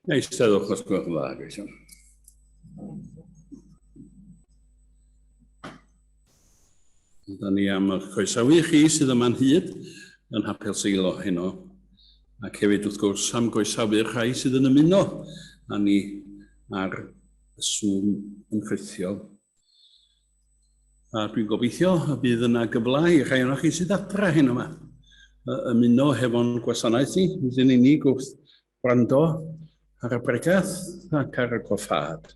Eisteddwch os gwelwch yn dda, gobeithio. Da ni am eich croesawu chi sydd yma'n hyd yn Hapel Seilo heno, ac hefyd wrth gwrs am groesawu'r rhai sydd yn ymuno â ni ar y Zoom yn rhithiol. A dwi'n gobeithio y bydd yna gyfle i rhai ohonoch chi sydd adra heno yma ymuno hefo'n gwasanaeth ni, nid yn unig wrth wrando ar y bregeth ac ar y goffâd.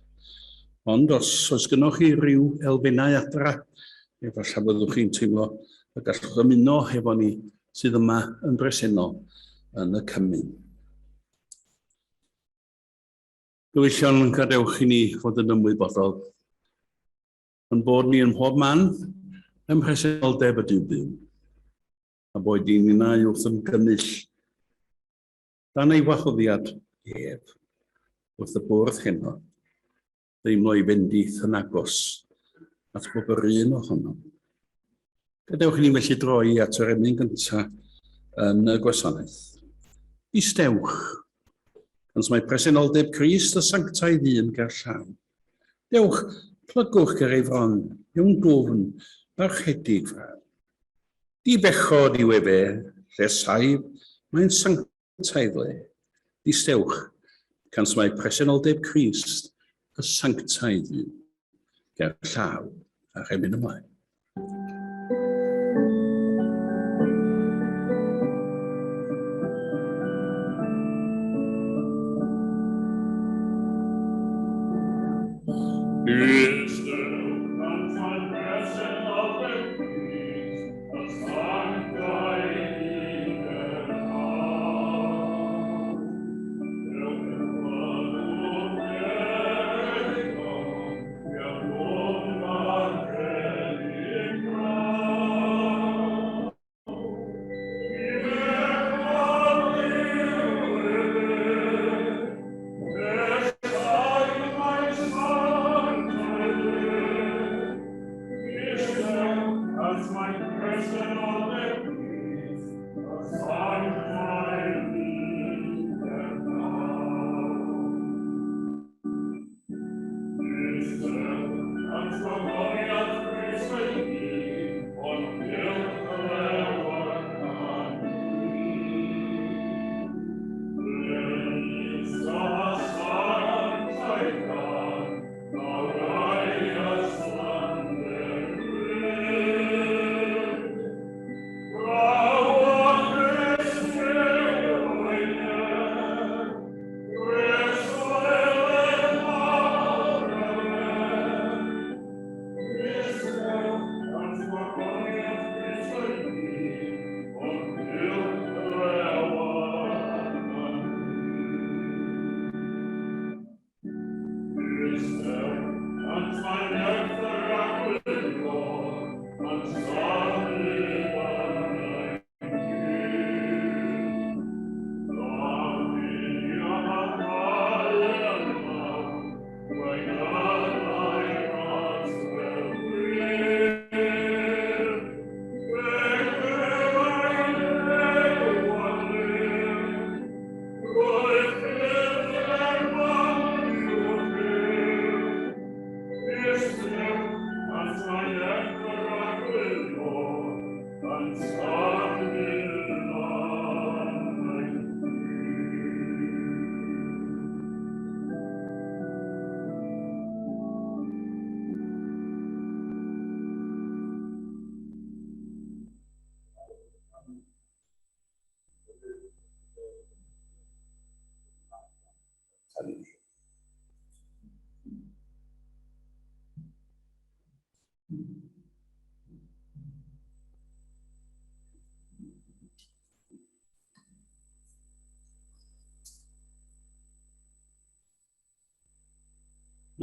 Ond os oes gynnoch chi ryw elfennau adra, efallai fyddwch chi'n teimlo y gallwch ymuno hefo ni sydd yma yn bresennol yn y cymun. Gyfeillion, gadewch i ni fod yn ymwybodol yn bod ni yn mhob man ym mhresenoldeb y Duw byw, a boed i ninnau wrth ymgynnull dan ei wahoddiad ef wrth y bwrdd heno, deimlo ei fendith yn agos at bob yr un ohonom. Gadewch i ni felly droi at yr emyn gyntaf yn y gwasanaeth. Istewch, cans mae presenoldeb Crist y sanctaidd un ger llaw. Dewch, plygwch ger ei fron, mewn dwfn, barchedig frân. Di bechod yw efe, lle saif, mae'n sanctaidd le. Distewch, cans mae presenoldeb Crist y sanctaidd un, ger llaw a rhemyn ymlaen.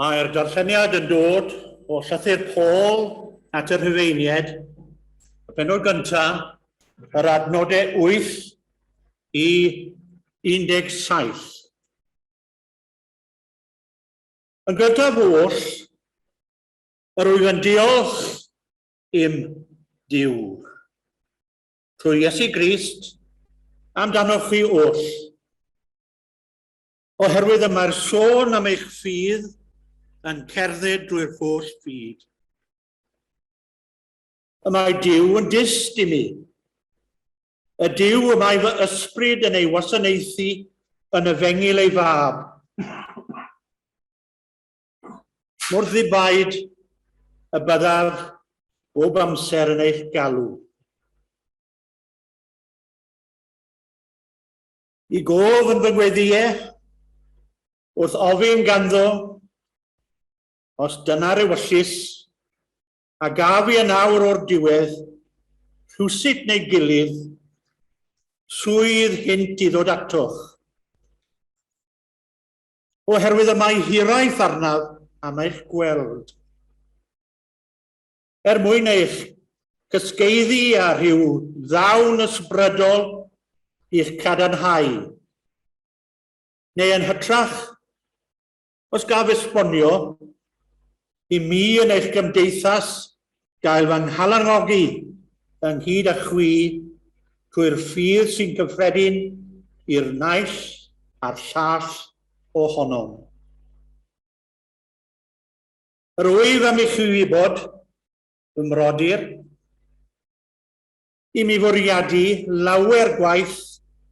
Mae'r darlleniad yn dod o llythyr Paul at y Rhufeiniaid, y penod gyntaf, yr adnodau 8 i 17. Yn gyntaf oll, yr wyf yn diolch i'm Duw, trwy Iesu Grist, amdanoch chi oll. Oherwydd y mae'r sôn am eich ffydd yn cerdded drwy'r holl fyd. Y mae Duw yn dyst i mi. Y Duw y mae fy ysbryd yn ei wasanaethu yn efengyl ei fab. Mor ddibaid y byddaf bob amser yn eich galw. I gof yn fy ngweddïau, wrth ofyn ganddo, os dyna'r ewyllys, a gaf i yn awr o'r diwedd, rhywsut neu gilydd, swydd hynt i ddod atoch. Oherwydd y mae hiraeth arnaf am eich gweld. Er mwyn eich cysgeiddi â rhyw ddawn ysbrydol i'ch cadarnhau, neu yn hytrach, os gaf esbonio, i mi yn eich gymdeithas gael fy nghalanogi ynghyd â chwi trwy'r ffydd sy'n gyffredin i'r naill a'r llall ohonom. Yr wyf am i chi wybod, fy mrodyr, i mi fwriadu lawer gwaith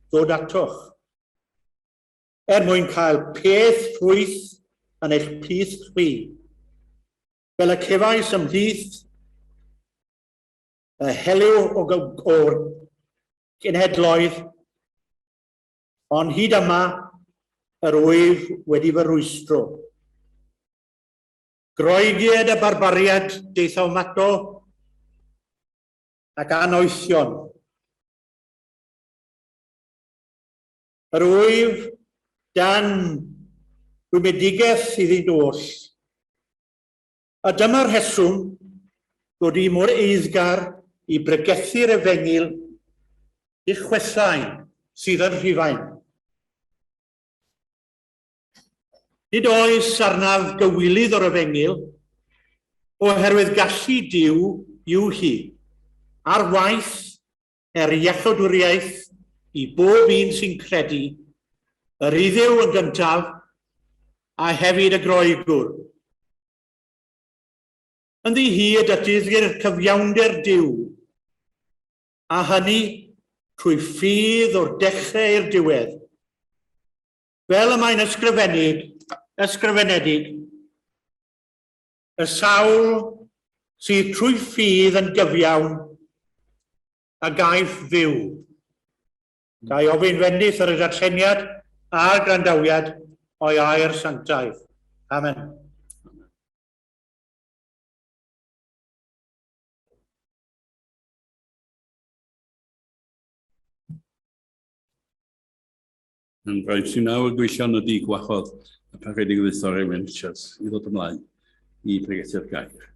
ddod atoch, er mwyn cael peth ffrwyth yn eich plith chwi, fel y cefais ymhlith y helyw o'r genhedloedd, ond hyd yma yr wyf wedi fy rhwystro. Groegiad a barbariad deithawmato ac anoethion. Yr wyf dan rwymedigaeth iddynt oll. A dyma'r rheswm dod i mor eiddgar i bregethu'r efengyl i'ch chwethau sydd yn Rhufain. Nid oes arnaf gywilydd o'r efengyl, oherwydd gallu Duw yw hi, ar waith er iachawdwriaeth i bob un sy'n credu, yr Iddew yn gyntaf, a hefyd y Groegwr. Ynddi hi y datguddir cyfiawnder Duw, a hynny trwy ffydd o'r dechrau i'r diwedd. Fel y mae'n ysgrifennig, ysgrifenedig, y sawl sydd trwy ffydd yn gyfiawn a gaiff fyw. Ga i ofyn fendith ar y darlleniad a'r gwrandawiad o'i air sanctaidd. Amen. Yn rhaid sy'n nawr gweithio'n y di gwahodd y Parchedig Ddwythor Ewen Richards i ddod ymlaen i pregethu'r gair.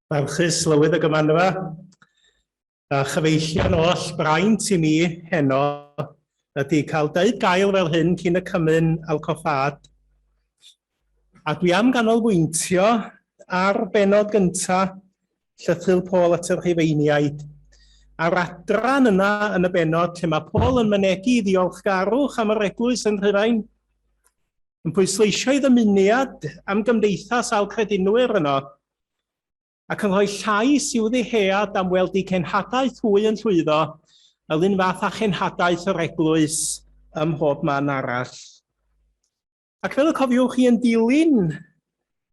Barchus Lywydd y Gymanfa, a chyfeillion oll, braint i mi heno ydy cael deud gael fel hyn cyn y cymun alcoffâd. A dwi am ganolbwyntio ar benod gynta llythyr Paul at y Rhufeiniaid. A'r adran yna yn y benod lle mae Paul yn mynegi ddiolchgarwch am yr eglwys yn Rhufain, yn pwysleisio'i ddymuniad am gymdeithas ail credinwyr yno, ac yn rhoi llais i'w ddyhead am weld eu cenhadaeth hwy yn llwyddo, yr un fath â chenhadaeth yr eglwys ym mhob man arall. Ac fel y cofiwch chi yn dilyn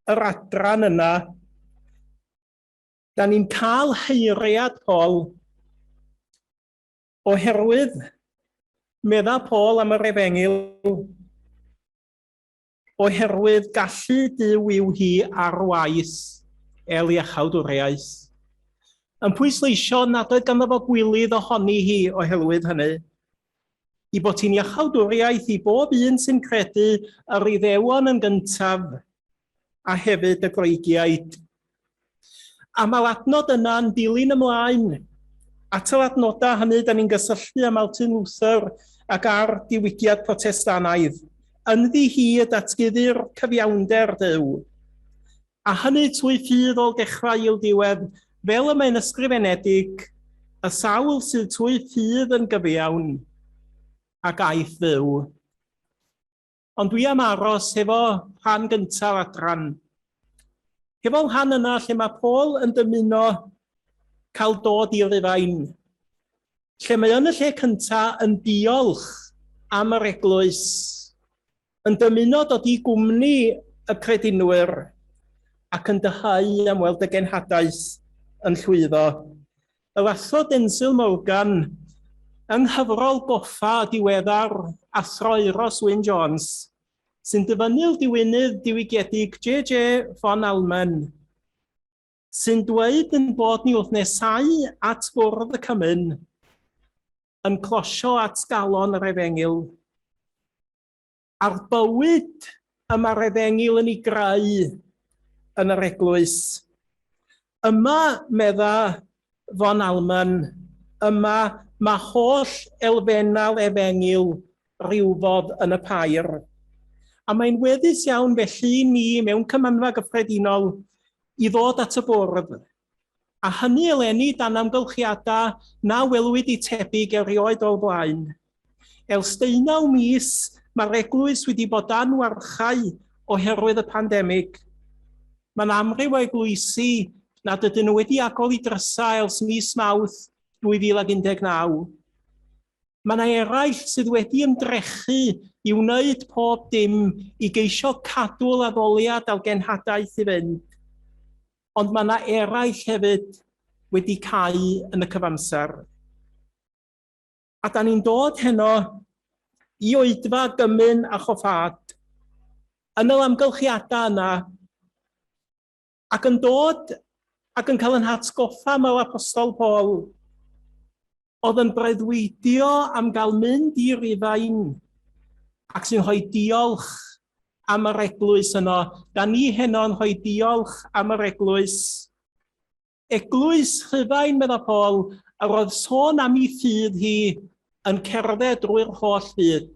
yr adran yna, da ni'n cael haeriad Paul oherwydd medda Paul am yr efengyl oherwydd gallu Duw yw hi ar waith el iachawdwriaeth. Yn pwysleisio nad oedd ganddo fo gwilydd ohoni hi oherwydd hynny. I bod hi'n iachawdwriaeth i bob un sy'n credu yr Iddewon yn gyntaf a hefyd y Groegiaid. A mae'r adnod yna'n dilyn ymlaen at yr adnodau hynny da ni'n gysylltu â Martin Luther ac ar diwygiad Protestanaidd. Ynddi hi y datguddir cyfiawnder Duw. A hynny trwy ffydd o'r dechrau i'w diwedd, fel y mae'n ysgrifenedig, Y sawl sydd trwy ffydd yn gyfiawn, a gaiff fyw. Ond dwi am aros hefo rhan gynta'r adran. Hefo'r rhan yna lle mae Paul yn dymuno cael dod i Rufain. Lle mae yn y lle cynta yn diolch am yr eglwys, yn dymuno dod i gwmni y credinwyr ac yn dyhau am weld y genhadaeth yn llwyddo. Yr Athro Denzil Morgan, yng nghyfrol goffa y diweddar Athro Euros Wyn Jones, sy'n dyfynnu'r diwinydd diwygiedig JJ von Allmen, sy'n dweud ein bod ni wrth nesáu at fwrdd y cymun, yn closio at galon yr Efengyl. A'r bywyd y mae'r Efengyl yn ei greu yn yr eglwys. Yma, medda von Allman, yma mae holl elfennau'r Efengyl rywfodd yn y pair. A mae'n weddus iawn felly i ni mewn cymanfa gyffredinol i ddod at y bwrdd, a hynny eleni dan amgylchiadau na welwyd eu tebyg erioed o'r blaen. Ers deunaw mis, mae'r eglwys wedi bod dan warchau oherwydd y pandemig. Mae'n amryw o eglwysi nad ydyn nhw wedi agor i drysau ers mis Mawrth 2019. Mae yna eraill sydd wedi ymdrechu i wneud pob dim i geisio cadw'r addoliad a'r genhadaeth i fynd. Ond mae yna eraill hefyd wedi cau yn y cyfamser. A da ni'n dod heno i oedfa gymun a choffâd yn yr amgylchiadau yna ac yn dod ac yn cael yn hatgoffa mae'r Apostol Paul oedd yn breuddwydio am gael mynd i Rufain ac sy'n rhoi diolch am yr eglwys yno. Da ni heno yn rhoi diolch am yr eglwys. Eglwys Rhufain, medda Paul, yr oedd sôn am ei ffydd hi yn cerdded drwy'r holl fyd.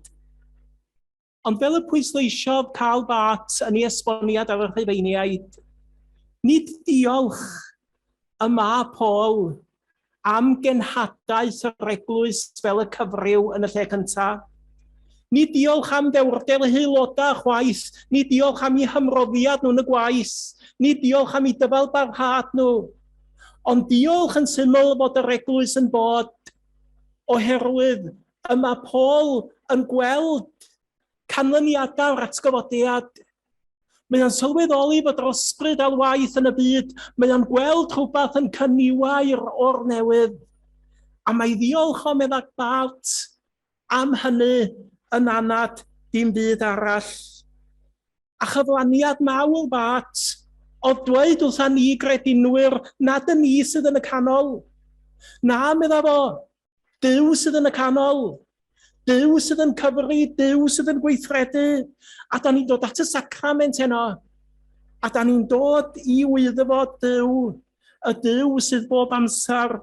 Ond fel y pwysleisiodd Karl Barth yn ei esboniad ar y Rhufeiniaid, nid diolch y mae Paul am genhadaeth yr eglwys fel y cyfryw yn y lle cyntaf. Nid diolch am ddewrder eu haelodau chwaith, nid diolch am eu hymroddiad nhw yn y gwaith, nid diolch am eu dyfalbarhad nhw, ond diolch yn syml fod yr eglwys yn bod, oherwydd y mae Paul yn gweld canlyniadau'r atgyfodiad. Mae o'n sylweddoli fod yr ysbryd ar waith yn y byd. Mae o'n gweld rhywbeth yn cyniwair o'r newydd. A mae ddiolch o meddai Bart am hynny yn anad dim byd arall. A chyflaniad mawr Bart oedd dweud wrtha ni gredinwyr nad y ni sydd yn y canol. Na, medda fo, Duw sydd yn y canol. Duw sydd yn cyfri, Duw sydd yn gweithredu. A da ni'n dod at y sacrament heno. A da ni'n dod i wyddfod Duw, y Duw sydd bob amser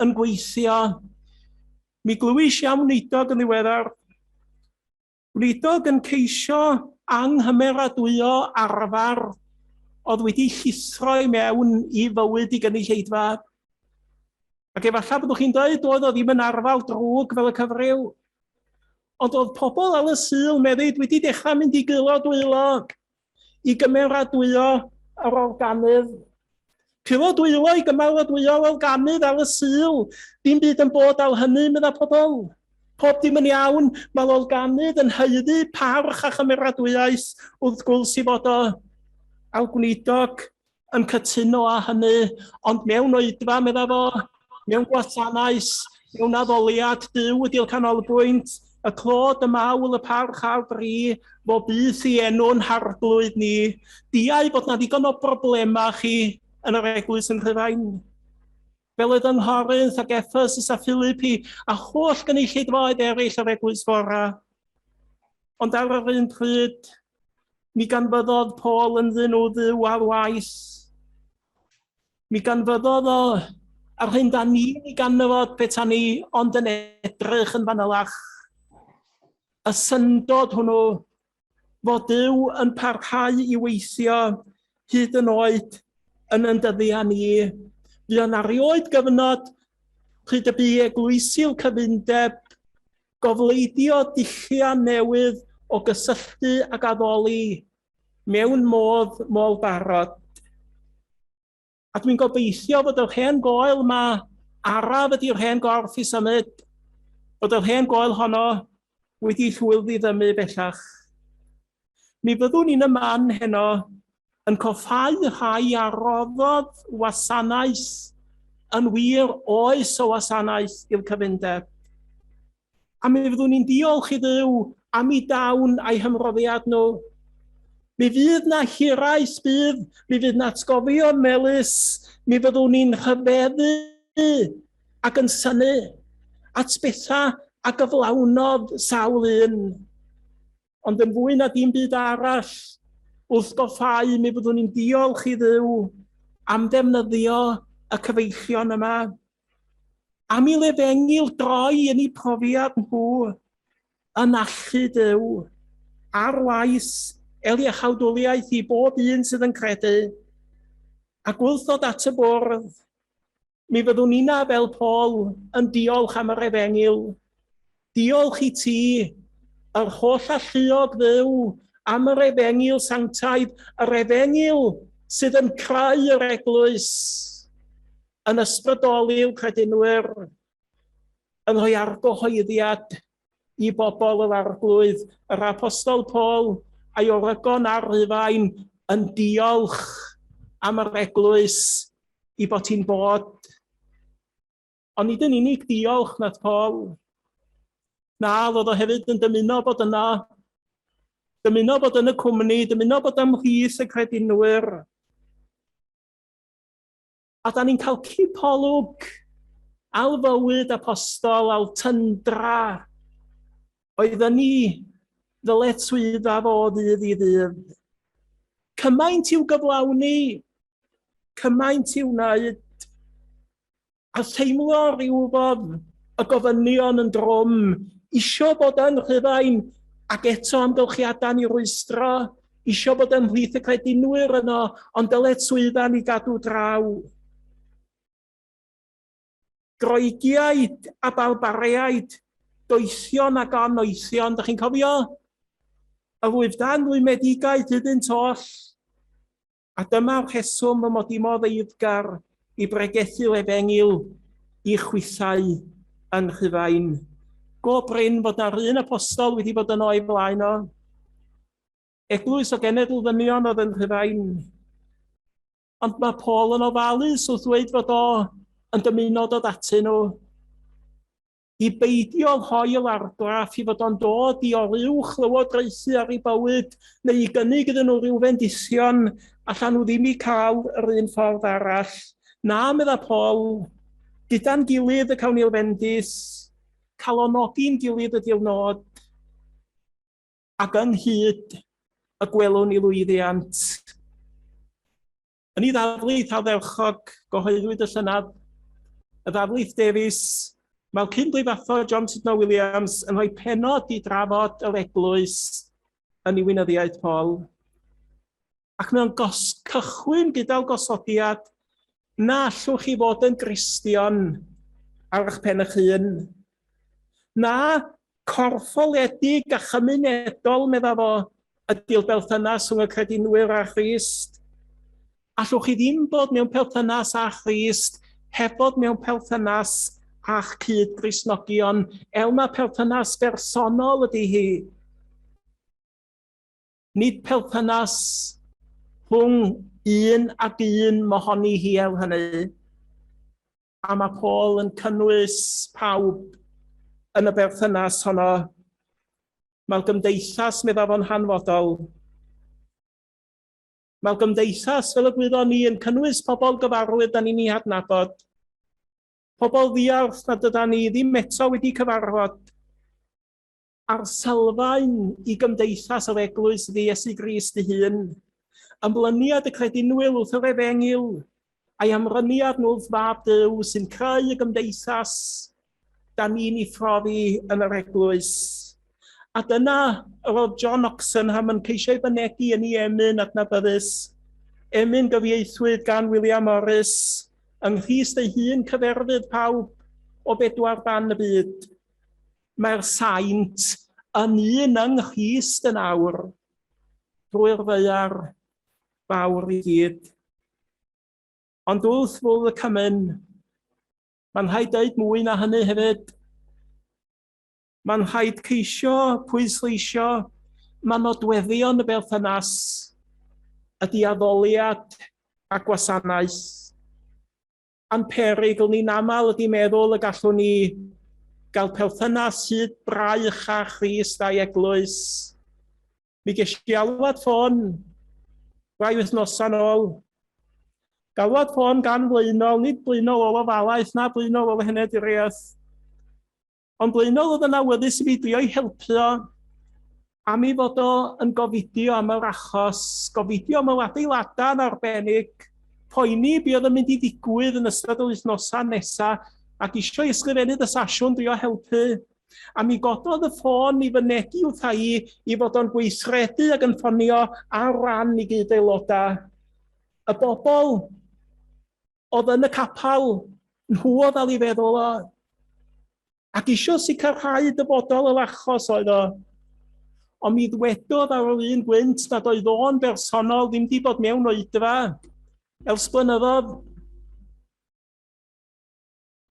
yn gweithio. Mi glywis i am wneidog yn ddiweddar. Gweinidog yn ceisio anghymeradwyo arfer oedd wedi llithro i mewn i fywyd i gynulleidfa. Ac efallai byddwch chi'n dweud, doedd o ddim yn arfer drwg fel y cyfryw. Ond oedd pobl ar y Sul, meddid, wedi dechrau mynd i gilo dwylo i gymeradwyo yr organydd. Curo dwylo i gymeradwyo'r organydd ar y Sul. Dim byd yn bod ar hynny, medda pobl. Pob dim yn iawn, mae'r organydd yn haeddu parch a chymeradwyaeth wrth gwrs i fod o. A'r gweinidog yn cytuno â hynny, ond mewn oedfa, medda fo, mewn gwasanaeth, mewn addoliad, Duw ydy'r canolbwynt, y clod, y mawl, y parch a'r bri, fo byth i enw'n harglwydd ni. Diau bod na ddigon o broblemau chi yn yr eglwys yn Rhufain. Fel oedd yng Nghorinth ac Ephesus a Philipi a holl gynulleidfaoedd eraill yr eglwys fora. Ond ar yr un pryd, mi ganfyddodd Paul ynddyn nhw Dduw ar waith. Mi ganfyddodd o a'r hyn da ni'n ei ganfod peta ni ond yn edrych yn fanylach. Y syndod hwnnw. fod Duw yn parhau i weithio hyd yn oed yn yn dyddiau ni. Fuon erioed gyfnod pryd y bu eglwysi'r cyfundeb gofleidio dulliau newydd o gysylltu ag addoli mewn modd mor barod. A dwi'n gobeithio fod yr hen goel 'ma, araf ydy'r hen gorff i symud, fod yr hen goel honno wedi llwyr ddiddymu bellach. Mi fyddwn ni'n y man heno yn coffáu rhai a roddodd wasanaeth, yn wir, oes o wasanaeth i'r cyfundeb. A mi fyddwn ni'n diolch i Dduw am eu dawn a'i hymroddiad nhw. Mi fydd na hiraeth, bydd, mi fydd na atgofion melys, mi fyddwn ni'n rhyfeddu ac yn synnu at bethau a gyflawnodd sawl un. Ond yn fwy na dim byd arall, wrth goffáu, mi fyddwn ni'n diolch i Dduw am ddefnyddio y cyfeillion yma. Am i lefengyl droi yn eu profiad nhw yn allu Duw, ar waith eliachawdwriaeth i bob un sydd yn credu. Ac wrth ddod at y bwrdd, Mi fyddwn ninnau fel Paul yn diolch am yr efengyl. Diolch i ti, yr holl alluog Dduw, am yr efengyl sanctaidd, yr efengyl sydd yn creu yr eglwys, yn ysbrydoli'r credinwyr, yn rhoi argyhoeddiad i bobl yr Arglwydd, yr Apostol Paul a'i orygon ar Rufain yn diolch am yr eglwys i bod hi'n bod. Ond nid yn unig diolch nath Paul. Na, roedd o hefyd yn dymuno bod yno. Dymuno bod yn y cwmni, dymuno bod ymhlith y credinwyr. A da ni'n cael cipolwg al fywyd apostol, al tyndra, oedd yn ei ddyletswydda fo o ddydd i ddydd. Cymaint i'w gyflawni, cymaint i'w wneud, a theimlo rhywfodd y gofynion yn drwm, isio bod yn Rhufain ac eto amgylchiadau'n ei rwystro, isio bod ymhlith y credinwyr yno, ond dyletswyddau'n ei gadw draw. Groegiaid a barbariaid, doethion ac annoethion, dych chi'n cofio? Yr wyf dan rwymedigaeth iddynt oll. A dyma'r rheswm fy mod i mor feiddgar i bregethu'r efengyl i chwithau yn Rhufain. Go brin fod na'r un apostol wedi bod yno o'i flaen o. Eglwys o genedl ddynion oedd yn Rhufain. Ond mae Paul yn ofalus wrth ddweud fod o yn dymuno dod atyn nhw. i beidio rhoi yr argraff i fod o'n dod i oruwch lywodraethu ar ei bywyd neu i gynnig iddyn nhw ryw fendithion allan nhw ddim i cael yr un ffordd arall. Na, medda Paul, gyda'n gilydd y cawn ni'r fendith, calonogi'n gilydd ydy'r nod, ac ynghyd y gwelwn ni lwyddiant. Yn ei ddarlith ardderchog, gyhoeddwyd y llynedd, y ddarlith Davies, mae'r cyn-brifathro John Tudno Williams yn rhoi pennod i drafod yr eglwys yn ei weinyddiaeth Paul. Ac mae o'n gos cychwyn gyda'r gosodiad na allwch chi fod yn Gristion ar eich pen eich hun. Na, corffoledig a chymunedol, medda fo, ydy'r berthynas rhwng y credinwyr a Christ. Allwch chi ddim bod mewn perthynas â Christ heb fod mewn perthynas â'ch cyd-Gristnogion, er mae perthynas bersonol ydy hi. Nid perthynas rhwng un ag un mohoni hi er hynny. A mae Paul yn cynnwys pawb yn y berthynas honno. Mae'r gymdeithas, meddaf o'n hanfodol. Mae'r gymdeithas, fel y gwyddon ni, yn cynnwys pobl gyfarwydd da ni'n eu hadnabod. Pobl ddiarth nad yda ni ddim eto wedi cyfarfod. A'r sylfaen i gymdeithas yr eglwys ydy Iesu Grist ei hun. Ymlyniad y credinwyr wrth yr efengyl, a'i amryniad nhw wrth Fab Duw sy'n creu y gymdeithas da ni'n ei phrofi yn yr eglwys. A dyna yr oedd John Oxenham yn ceisio ei fynegi yn ei emyn adnabyddus, emyn gyfieithwyd gan William Morris, yng Nghrist ei hun cyferfydd pawb o bedwar ban y byd. Mae'r saint yn un yng Nghrist yn awr, drwy'r ddaear fawr i gyd. Ond wrth fwrdd y cymun, mae'n rhaid dweud mwy na hynny hefyd. Mae'n rhaid ceisio pwysleisio mae nodweddion y berthynas ydy addoliad a gwasanaeth. A'n perygl ni'n aml ydy meddwl y gallwn ni gael perthynas hyd braich â Christ a'i eglwys. Mi ges i alwad ffôn rai wythnosau'n ôl. Galwad ffôn gan flaenol, nid blaenol ôl ofalaeth na blaenol ôl heneduriaeth. Ond blaenol oedd yn awyddus i mi drio'i helpu o am ei fod o yn gofidio am yr achos, gofidio am yr adeiladau'n arbennig, poeni be oedd yn mynd i ddigwydd yn ystod yr wythnosau nesaf ac eisiau i ysgrifennydd y sasiwn drio helpu. A mi gododd y ffôn i fynegi wrtha i i fod o'n gweithredu ac yn ffonio ar ran i gyd-aelodau. Y bobl oedd yn y capel, nhw oedd ddal i feddwl o. Ac isio sicrhau dyfodol yr achos oedd o. Ond mi ddwedodd ar yr un gwynt nad oedd o'n bersonol ddim di bod mewn oedfa ers blynyddoedd.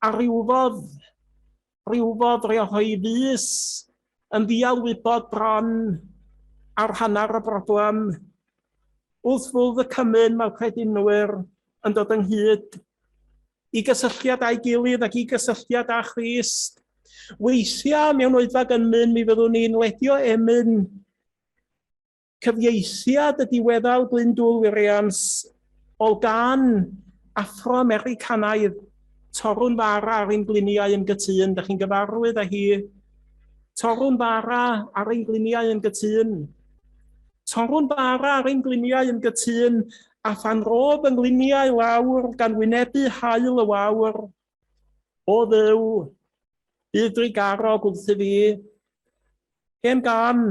A rywfodd, rywfodd rhoi fus yn ddial wybod bron ar hanner y broblem. Wrth fwrdd y cymun mae'r credinwyr yn dod ynghyd i gysylltiad â'i gilydd ac i gysylltiad â Christ. Weithiau mewn oedfa gynmun mi fyddwn ni'n ledio emyn Cyfieithiad y diweddar Glyndŵr Williams o'r gân Affro-Americanaidd Torrwn Fara ar ein Gliniau yn Gytûn. Dych chi'n gyfarwydd â hi? Torrwn fara ar ein gliniau yn gytûn. Torrwn fara ar ein gliniau yn gytûn, a phan rodd fy ngliniau lawr gan wynebu haul y wawr, O Dduw, bydd drugarog wrthyf fi. Hen gân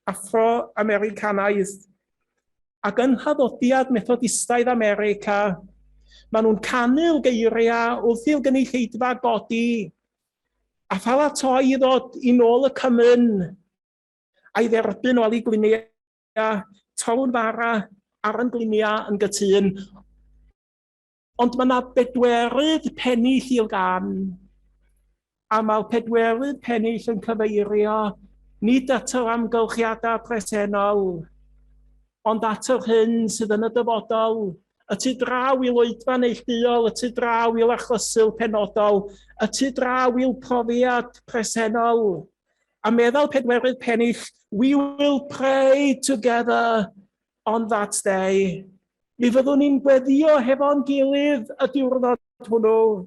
Affro-Americanaidd, ac yn nhraddodiad Methodistaidd America, maen nhw'n canu'r geiriau wrth i'r gynulleidfa godi a pharatoi i ddod i nôl y cymun a'i dderbyn o Aliglunia, torrwn fara ar yn glinia yn gytûn. Ond mae yna bedwerydd pennill i'r gan, a mae'r pedwerydd pennill yn cyfeirio nid at yr amgylchiadau presennol, ond at yr hyn sydd yn y dyfodol, y tu draw i loedfa neillduol, y tu draw i'r achlysur penodol, y tu draw i'r profiad presennol. A meddal pedwerydd pennill, we will pray together on that day. Mi fyddwn ni'n gweddio hefo'n gilydd y diwrnod hwnnw.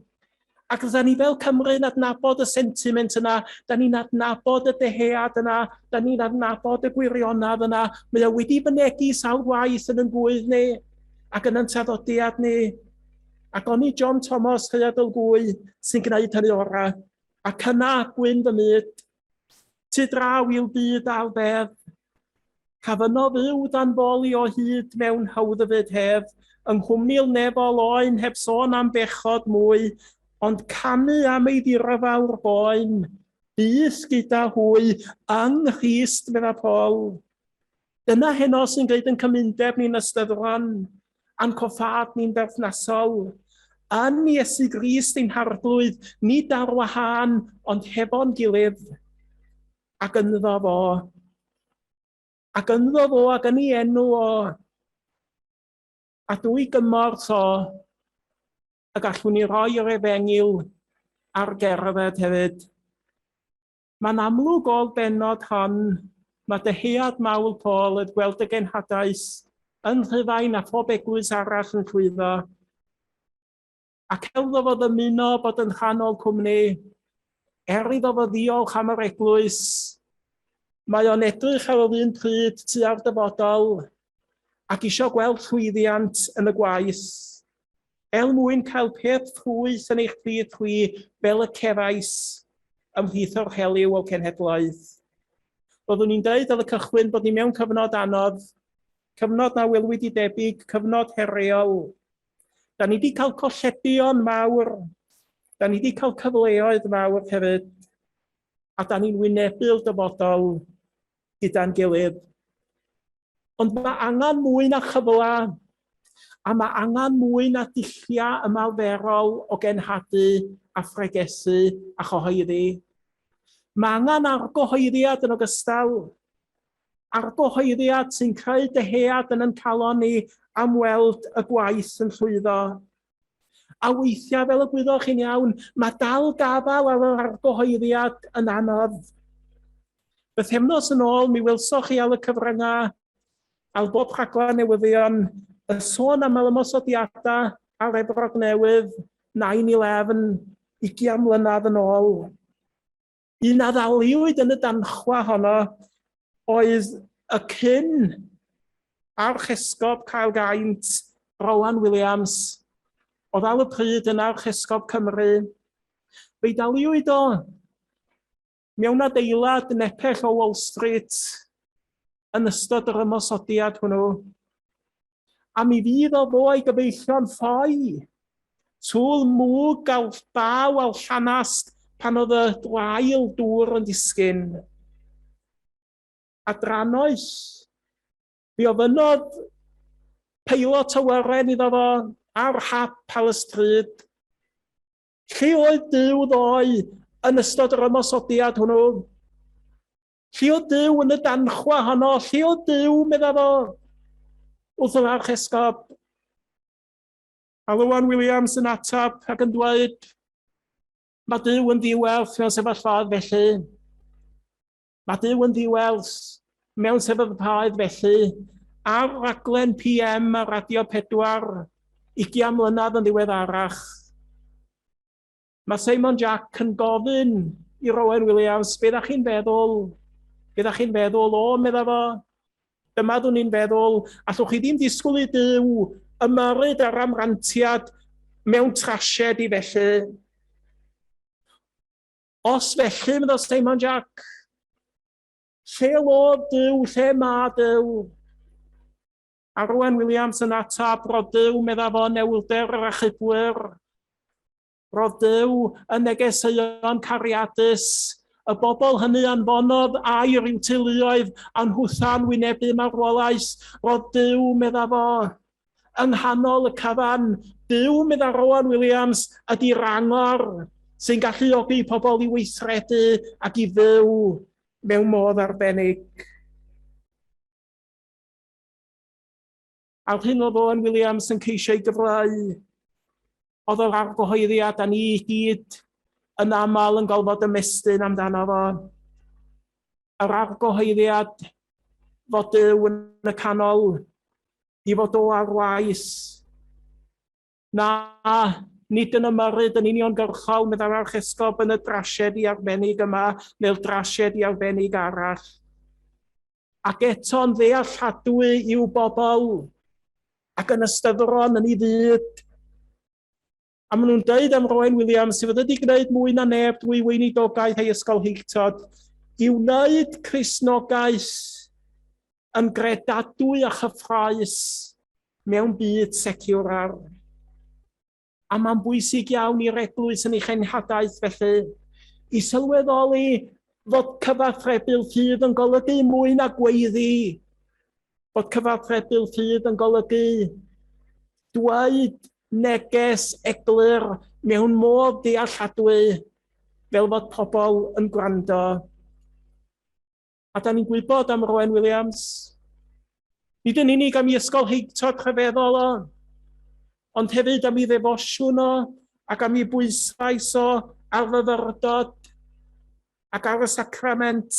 Ac da ni fel Cymru'n adnabod y sentiment yna, da ni'n adnabod y dehead yna, da ni'n adnabod y gwirionedd yna. Mae o wedi fynegi sawl gwaith yn yn gwydd ni ac yn yn traddodiad ni. Ac oni John Thomas Rhaeadr Gwy sy'n gwneud hynny orau. Ac yna, gwyn fy myd, tu draw i'w byd a'r fedd, Cafyno fyw dan foli o hyd mewn hawddfyd hedd, yng nghwmni'r nefol oen heb sôn am bechod mwy, ond canu am ei ddirfawr boen, byth gyda hwy, yng Nghrist, medda Paul. Dyna heno sy'n gwneud yn cymundeb ni'n ystyddron, a'n coffâd ni'n berthnasol. Yn Iesu Grist ein Harglwydd, nid ar wahân, ond hefo'n gilydd. Ac ynddo fo, ac ynddo fo, ac yn ei enw o, a drwy gymorth o, y gallwn ni roi yr efengyl ar gerdded hefyd. Mae'n amlwg o'r bennod hon, mae dyhead mawr Paul oedd gweld y genhadaeth yn Rhufain a phob eglwys arall yn llwyddo. Ac er iddo fo ddymuno bod yn rhan o'r cwmni, er iddo fo ddiolch am yr eglwys, mae o'n edrych ar yr un pryd tua'r dyfodol ac isio gweld llwyddiant yn y gwaith, er mwyn cael peth ffrwyth yn eich plith chwi fel y cefais ymhlith yr helyw o cenhedloedd. Byddwn i'n dweud ar y cychwyn bod ni mewn cyfnod anodd, cyfnod na welwyd i debyg, cyfnod heriol. Da ni wedi cael colledion mawr, da ni wedi cael cyfleoedd mawr hefyd, a da ni'n wynebu'r dyfodol gyda'n gilydd. Ond mae angen mwy na chyfle, a mae angen mwy na dulliau ymarferol o genhadu a phregethu a chyhoeddi. Mae angen argyhoeddiad yn ogystal. Argyhoeddiad sy'n creu dyhead yn ein calon ni am weld y gwaith yn llwyddo. A weithiau, fel y gwyddoch chi'n iawn, mae dal gafael ar yr argyhoeddiad yn anodd. Bythefnos yn ôl, mi welsoch chi ar y cyfryngau, ar bob rhaglen newyddion, y sôn am yr ymosodiadau ar Efrog Newydd, 9-11, ugian mlynedd yn ôl. Un a ddaliwyd yn y danchwa honno oedd y cyn Archesgob Caergaint, Rowan Williams, oedd ar y pryd yn Archesgob Cymru. Fe'i daliwyd o mewn adeilad nepell o Wall Street yn ystod yr ymosodiad hwnnw. A mi fydd o fo a'i gyfeillion ffoi. Tŵl mwg a baw a llanast pan oedd y dwael dŵr yn disgyn. A drannoeth, fi ofynnodd peilot awyren iddo fo ar hap ar y stryd. Lle oedd Duw ddoe yn ystod yr ymosodiad hwnnw? Lle oedd Duw yn y danchwa honno? Lle oedd Duw, medda fo, wrth yr archesgob? A Rowan Williams yn ateb ac yn dweud, mae Duw yn ddiwerth mewn sefyllfaoedd felly. Mae Duw yn ddiwerth mewn sefyllfaoedd felly. Ar raglen PM ar Radio 4, ugian mlynedd yn ddiweddarach, Mae Simon Jack yn gofyn i Rowan Williams, be ddach chi'n feddwl? Be ddach chi'n feddwl? O, medda fo, dyma ddwn i'n feddwl, allwch chi ddim disgwyl i Duw ymyrryd ar amrantiad mewn trasiedi felly. Os felly, medda Simon Jack, lle lodd Duw, lle mae Duw? A Rowan Williams yn atab, rodd Duw, medda fo, newylder yr achubwyr. Rodd Duw yn negeseuon cariadus, y bobl hynny anfonodd air i'w teuluoedd a nhwtha'n wynebu marwolaeth. Rodd Duw, medda fo, yng nghanol y cyfan. Duw, medda Rowan Williams, ydy'r angor sy'n galluogi pobl i weithredu ac i fyw mewn modd arbennig. A'r hyn oedd Owen Williams yn ceisio ei gyfleu, oedd yr argyhoeddiad a ni i gyd yn aml yn gorfod ymestyn amdano fo. Yr argyhoeddiad fod Duw yn y canol, i fod o ar waith. Na, nid yn ymyrryd yn uniongyrchol, meddai'r Archesgob, yn y drasiedi arbennig yma neu'r drasiedi arbennig arall. Ac eto'n ddealladwy i'w bobl, ac yn ystyfron yn ei fyd. A maen nhw'n dweud am Rowan Williams, sydd wedi gwneud mwy na neb drwy weinidogaeth ei ysgolheictod, i wneud Cristnogaeth yn gredadwy a chyffrous mewn byd seciwlar. A mae'n bwysig iawn i'r eglwys yn ei chenhadaeth felly, i sylweddoli fod cyfathrebu'r ffydd yn golygu mwy na gweiddi, bod cyfathrebu'r ffydd yn golygu dweud neges eglur mewn modd dealladwy fel fod pobl yn gwrando. A da ni'n gwybod am Rowan Williams. Nid yn unig am ei ysgolheictod rhyfeddol o, ond hefyd am ei ddefosiwn o ac am ei bwyslais o ar fyfyrdod ac ar y sacrament.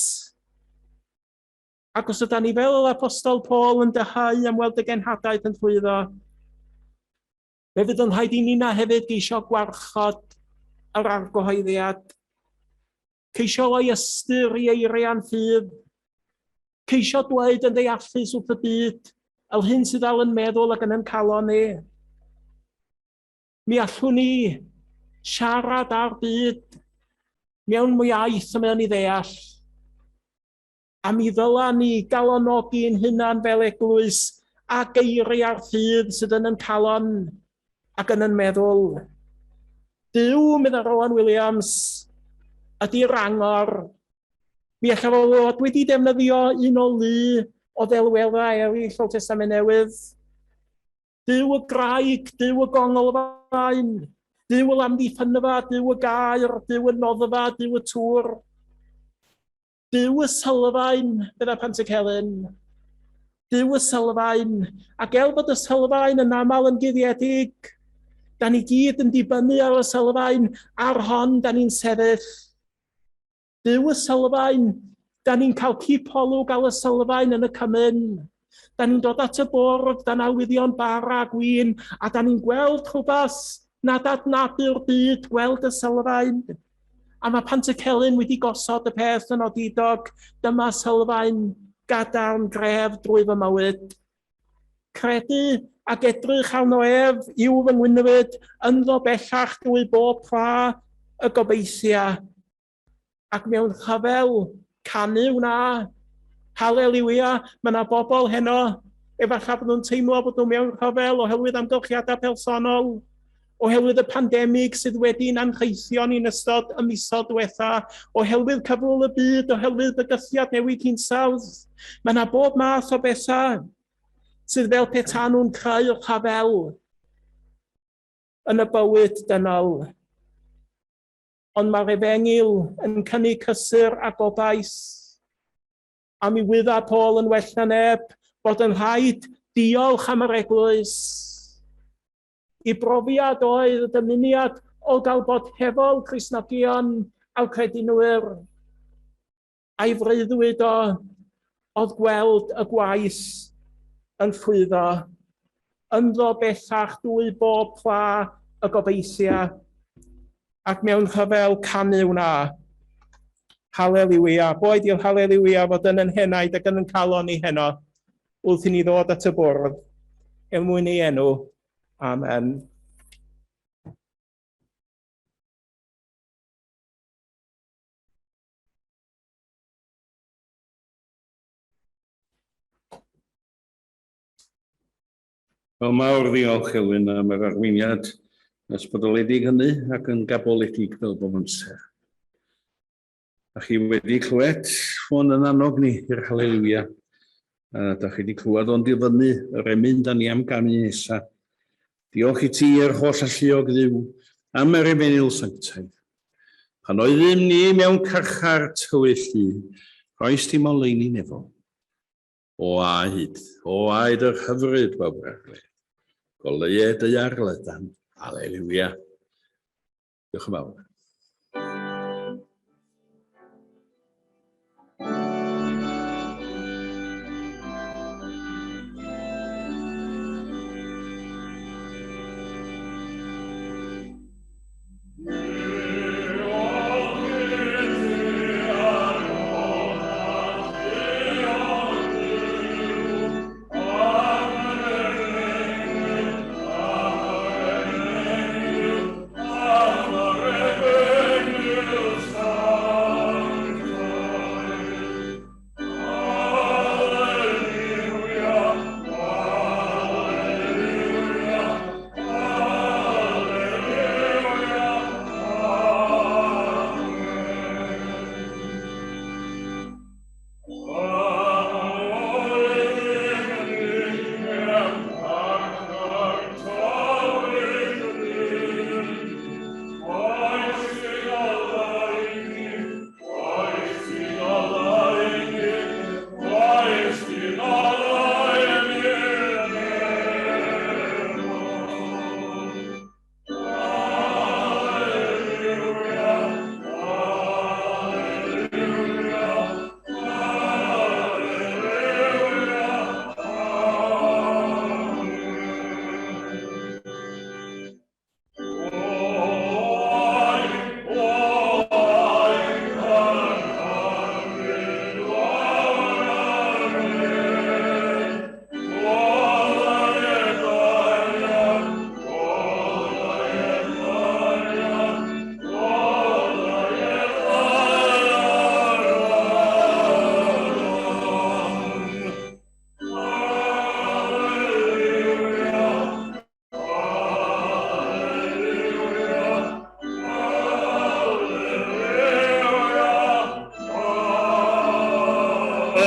Ac os yda ni fel yr Apostol Paul yn dyhau am weld y genhadaeth yn llwyddo, fe fydd yn rhaid i nina hefyd geisio gwarchod yr argyhoeddiad. Ceisio roi ystyr i eiriau'n ffydd. Ceisio dweud yn ddeallus wrth y byd yr hyn sydd ar yn meddwl ac yn yn calon ni. Mi allwn ni siarad â'r byd mewn iaith y mae o'n ei ddeall. A mi ddyla ni galonogi'n hunan fel eglwys a geiriau'r ffydd sydd yn yn calon ac yn yn meddwl. Duw, meddai Rowan Williams, ydy'r angor. Mi allaf o fod wedi defnyddio un o lu o ddelweddau eraill o'r Testament Newydd. Duw y graig, Duw y gonglfaen, Duw yr amddiffynfa, Duw y gaer, Duw y noddfa, Duw y tŵr. Duw y sylfaen, meddai Pantycelyn. Duw y sylfaen, ac er bod y sylfaen yn aml yn guddiedig, da ni gyd yn dibynnu ar y sylfaen, ar hon da ni'n sefyll. Duw y sylfaen, da ni'n cael cipolwg ar y sylfaen yn y cymun. Da ni'n dod at y bwrdd dan arwyddion bara a gwin, a da ni'n gweld rhywbeth nad adnabu'r byd, gweld y sylfaen. A mae Pantycelyn wedi gosod y peth yn odidog, dyma sylfaen gadarn gref drwy fy mywyd. Credu ac edrych arno ef yw fy ngwynfyd, ynddo bellach drwy bob pla y gobeithia. Ac mewn rhyfel, canu wna. Haleliwia, mae yna bobl heno, efallai bod nhw'n teimlo bod nhw mewn rhyfel oherwydd amgylchiadau personol, oherwydd y pandemig sydd wedi'n anrheithio ni'n ystod y misoedd diwetha, oherwydd cyfrwng y byd, oherwydd bygythiad newid hinsawdd. Mae yna bob math o bethau sydd fel peta nhw'n creu rhyfel yn y bywyd dynol. Ond mae'r Efengyl yn cynnig cysur a gobaith. A mi wydda Paul yn well na neb bod yn rhaid diolch am yr eglwys. I brofiad oedd y dymuniad o gael bod hefo'r Cristnogion a'r credinwyr. A'i freuddwyd o oedd gweld y gwaith yn llwyddo. Ynddo bellach dwy bob pla y gobeithia, ac mewn rhyfel canu wna. Haleliwia, boed i'r haleliwia fod yn yn henaid ac yn yn calon ni heno, wrth i ni ddod at y bwrdd, er mwyn ei enw. Amen. Wel, mawr ddiolch, Elwyn, am yr arweiniad ysbrydoledig hynny ac yn gaboledig fel bob amser. A chi wedi clywed ffôn yn annog ni i'r Haleluia. A da chi wedi clywed o'n difynnu yr emyn da ni am ganu nesa. Diolch i ti, yr holl alluog Dduw, am yr efengyl sanctaidd. Pan oeddym ni mewn carchar tywyll du, rhoes di moleuni nefol. O aed, o aed yr hyfryd wawr ar gled. Goleued daear lydan. Aleluia. Diolch yn fawr.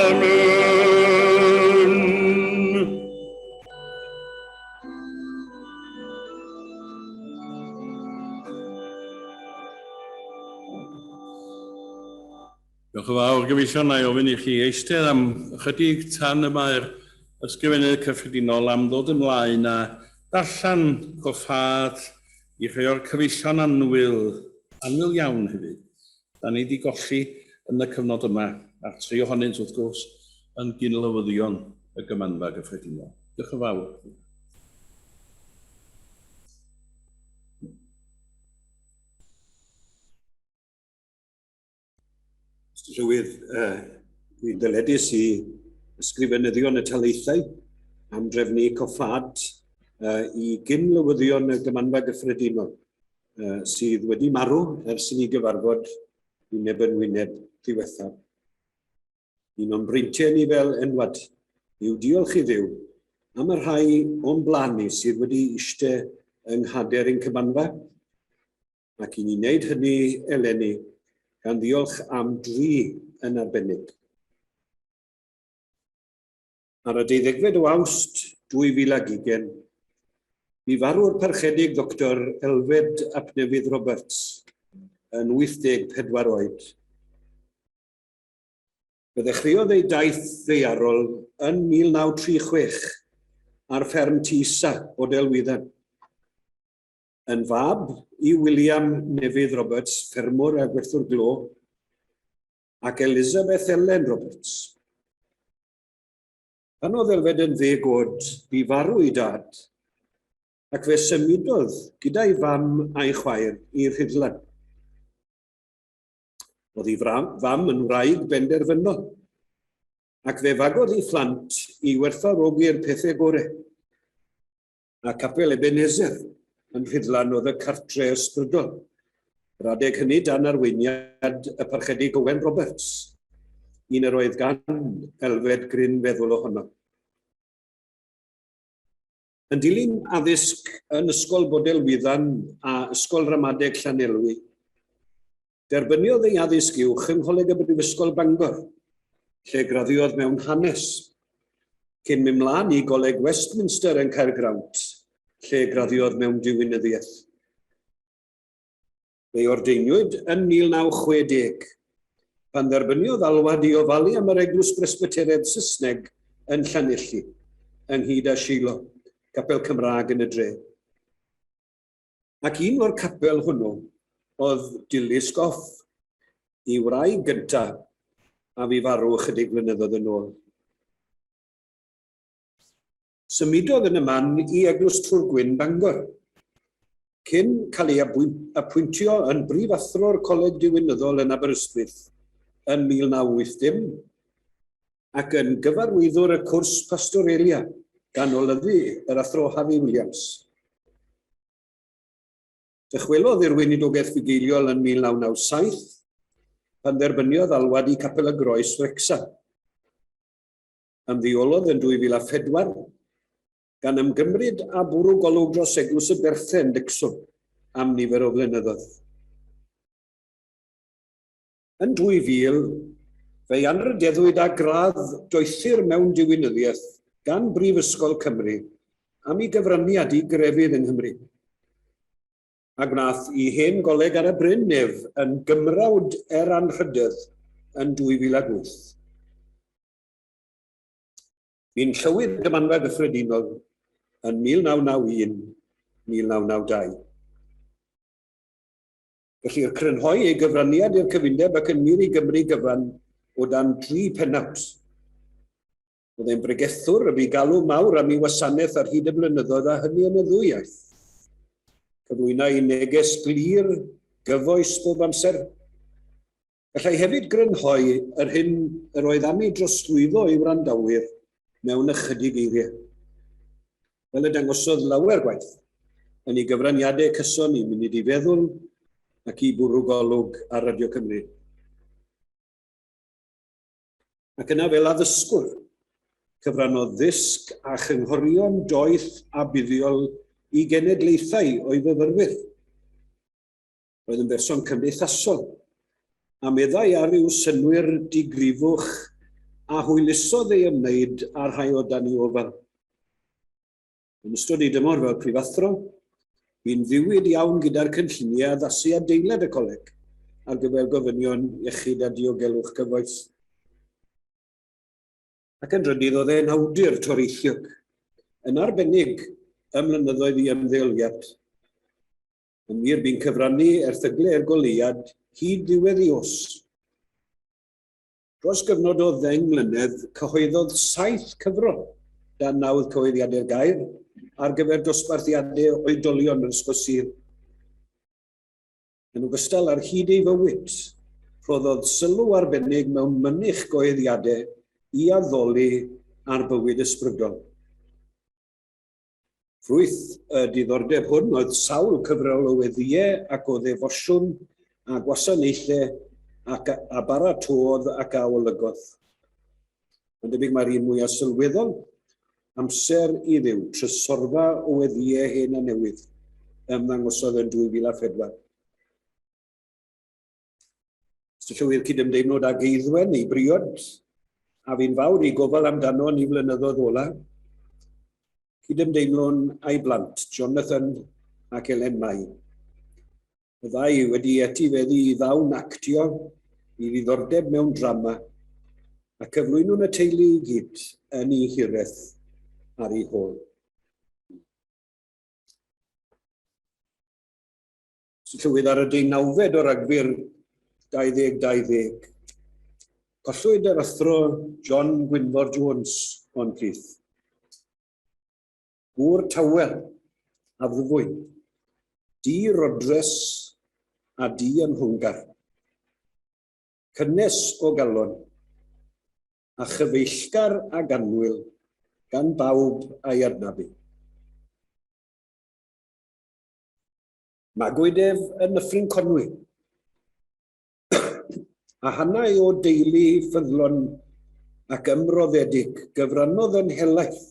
Diolch yn fawr, gyfeillion, na i ofyn i chi eistedd am ychydig tan y mae'r Ysgrifennydd Cyffredinol am ddod ymlaen a darllen coffâd i rhai o'r cyfeillion annwyl, annwyl iawn hefyd, da ni wedi golli yn y cyfnod yma, a'r tri ohonynt wrth gwrs yn gyn-lywyddion y Gymanfa Gyffredinol. Diolch yn fawr. Mr Llywydd, uh, dwi'n ddyledus i ysgrifenyddion y taleithau am drefnu coffâd uh, i gyn-lywyddion y Gymanfa Gyffredinol uh, sydd wedi marw ers i ni gyfarfod wyneb yn wyneb ddiwethaf. Un o'n breintiau ni fel enwad yw diolch i Dduw am y rhai o'n blaen ni sydd wedi eistedd yng nghader ein cymanfa ac i ni wneud hynny eleni, gan ddiolch am dri yn arbennig. Ar y deuddegfed o Awst 2020, bu farw'r Parchedig Ddoctor Elfed ap Nefydd Roberts yn 84 oed. Fe ddechreuodd ei daith ddaearol yn 1936 ar fferm Tisa, Bodelwyddan. Yn fab i William Nefydd Roberts, ffermwr a gwerthwr glo, ac Elizabeth Ellen Roberts. Pan oedd Elfed yn ddeg oed, bu farw ei dad, ac fe symudodd gyda'i fam a'i chwaer i Rhuddlan. Oedd ei fam yn wraig benderfynol, ac fe fagodd ei phlant i werthfawrogi'r pethau gorau. a Capel Ebenezer yn Rhuddlan oedd y cartre ysbrydol. Yr adeg hynny dan arweiniad y Parchedig Owen Roberts, un yr oedd gan Elfed gryn feddwl ohono. Yn dilyn addysg yn Ysgol Bodelwyddan a Ysgol Ramadeg Llanelwy, Derbyniodd ei addysg uwch yng Ngholeg y Brifysgol Bangor, lle graddiodd mewn Hanes, cyn mynd mlaen i Goleg Westminster yn Caergrawnt, lle graddiodd mewn Diwinyddiaeth. Fe'i ordeiniwyd yn 1960, pan dderbyniodd alwad i ofalu am yr Eglwys Bresbyteraidd Saesneg yn Llanelli, ynghyd â Shiloh, capel Cymraeg yn y dre. Ac un o'r capel hwnnw oedd Dilys Gough, ei wraig gyntaf, a fu farw ychydig flynyddoedd yn ôl. Symudodd yn y man i Eglwys Tŵr Gwyn, Bangor, cyn cael ei apwyntio yn brifathro'r Coleg Diwinyddol yn Aberystwyth yn 1980 ac yn gyfarwyddwr y cwrs Pastorelia gan olyfu yr Athro Harry Williams. Dychwelodd i'r weinidogaeth fugeiliol yn 1997, pan dderbyniodd alwad i Capel y Groes, Wrecsam. Ymddeolodd yn 2004, gan ymgymryd â bwrw golwg dros Eglwys y Berthen, Wrecsam, am nifer o flynyddoedd. Yn 2000, fe'i anrhydeddwyd â gradd Doethur mewn Diwinyddiaeth gan Brifysgol Cymru am ei gyfraniad i grefydd yng Nghymru. A gwnaeth i hen goleg ar y bryn ef yn gymrawd er anrhydedd yn 2008. Bu'n llywydd Gymanfa Gyffredinol yn 1991, 1992. Gellir crynhoi ei gyfraniad i'r cyfundeb ac yn wir i Gymru gyfan o dan dri phennawd. Oedd e'n bregethwr y bu galw mawr am ei wasanaeth ar hyd y blynyddoedd a hynny yn y ddwy iaith. Cyflwynai neges glir, gyfoes bob amser. Gallai hefyd grynhoi yr hyn yr oedd am ei drosglwyddo i wrandawyr mewn ychydig eiriau. Fel y dangosodd lawer gwaith yn ei gyfraniadau cyson i Munud i Feddwl ac i Bwrw Golwg ar Radio Cymru. Ac yna fel addysgwr, cyfrannodd ddysg a chynghorion doeth a buddiol i genedlaethau o'i fyfyrwyr. Roedd yn berson cymdeithasol, a meddai ar ryw synnwyr digrifwch a hwylusodd ei ymwneud â'r rhai o dan ei ofal. Yn ystod ei dymor fel prifathro, bu'n ddiwyd iawn gyda'r cynlluniau addasu adeilad y coleg ar gyfer gofynion iechyd a diogelwch cyfoes. Ac yn drydydd, oedd e'n awdur toreithiog, yn arbennig ym mlynyddoedd ei ymddeoliad. Yn wir, bu'n cyfrannu erthygle i'r Goleuad hyd ddiwedd ei oes. Dros gyfnod o ddeng mlynedd, cyhoeddodd saith cyfrol dan nawdd Cyhoeddiadau'r Gair ar gyfer dosbarthiadau oedolion yn Ysgol Sul. Yn ogystal ar hyd ei fywyd, rhoddodd sylw arbennig mewn mynych goeddiadau i addoli a'r bywyd ysbrydol. Ffrwyth y diddordeb hwn oedd sawl cyfrol o weddïau ac o ddefosiwn a gwasanaethau ac a baratôdd ac a olygodd. Mae'n debyg mai'r un mwyaf sylweddol, Amser i Dduw, trysorfa o weddïau hen a newydd, ymddangosodd yn 2004. Mister Llywydd, cydymdeimlwyd ag Eiddwen, ei briod, a fu'n fawr i gofal amdano yn ei flynyddoedd ola. Cydymdeimlwn â'i blant, Jonathan ac Elen Mai. Y ddau wedi etifeddu i ddawn actio, i ddiddordeb mewn drama, a cyflwynwn y teulu i gyd yn ei hiraeth ar ei hôl. Llywydd ar y deunawfed o Ragfyr 2020, collwyd yr Athro John Gwynfor Jones o'n plith. Gŵr tawel, addfwyn, di rodres a di ymhwngar. Cynnes o galon, a chyfeillgar ag annwyl gan bawb a'i adnabu. Magwyd ef yn Nyffryn Conwy, a hanai o deulu ffyddlon ac ymroddedig, gyfrannodd yn helaeth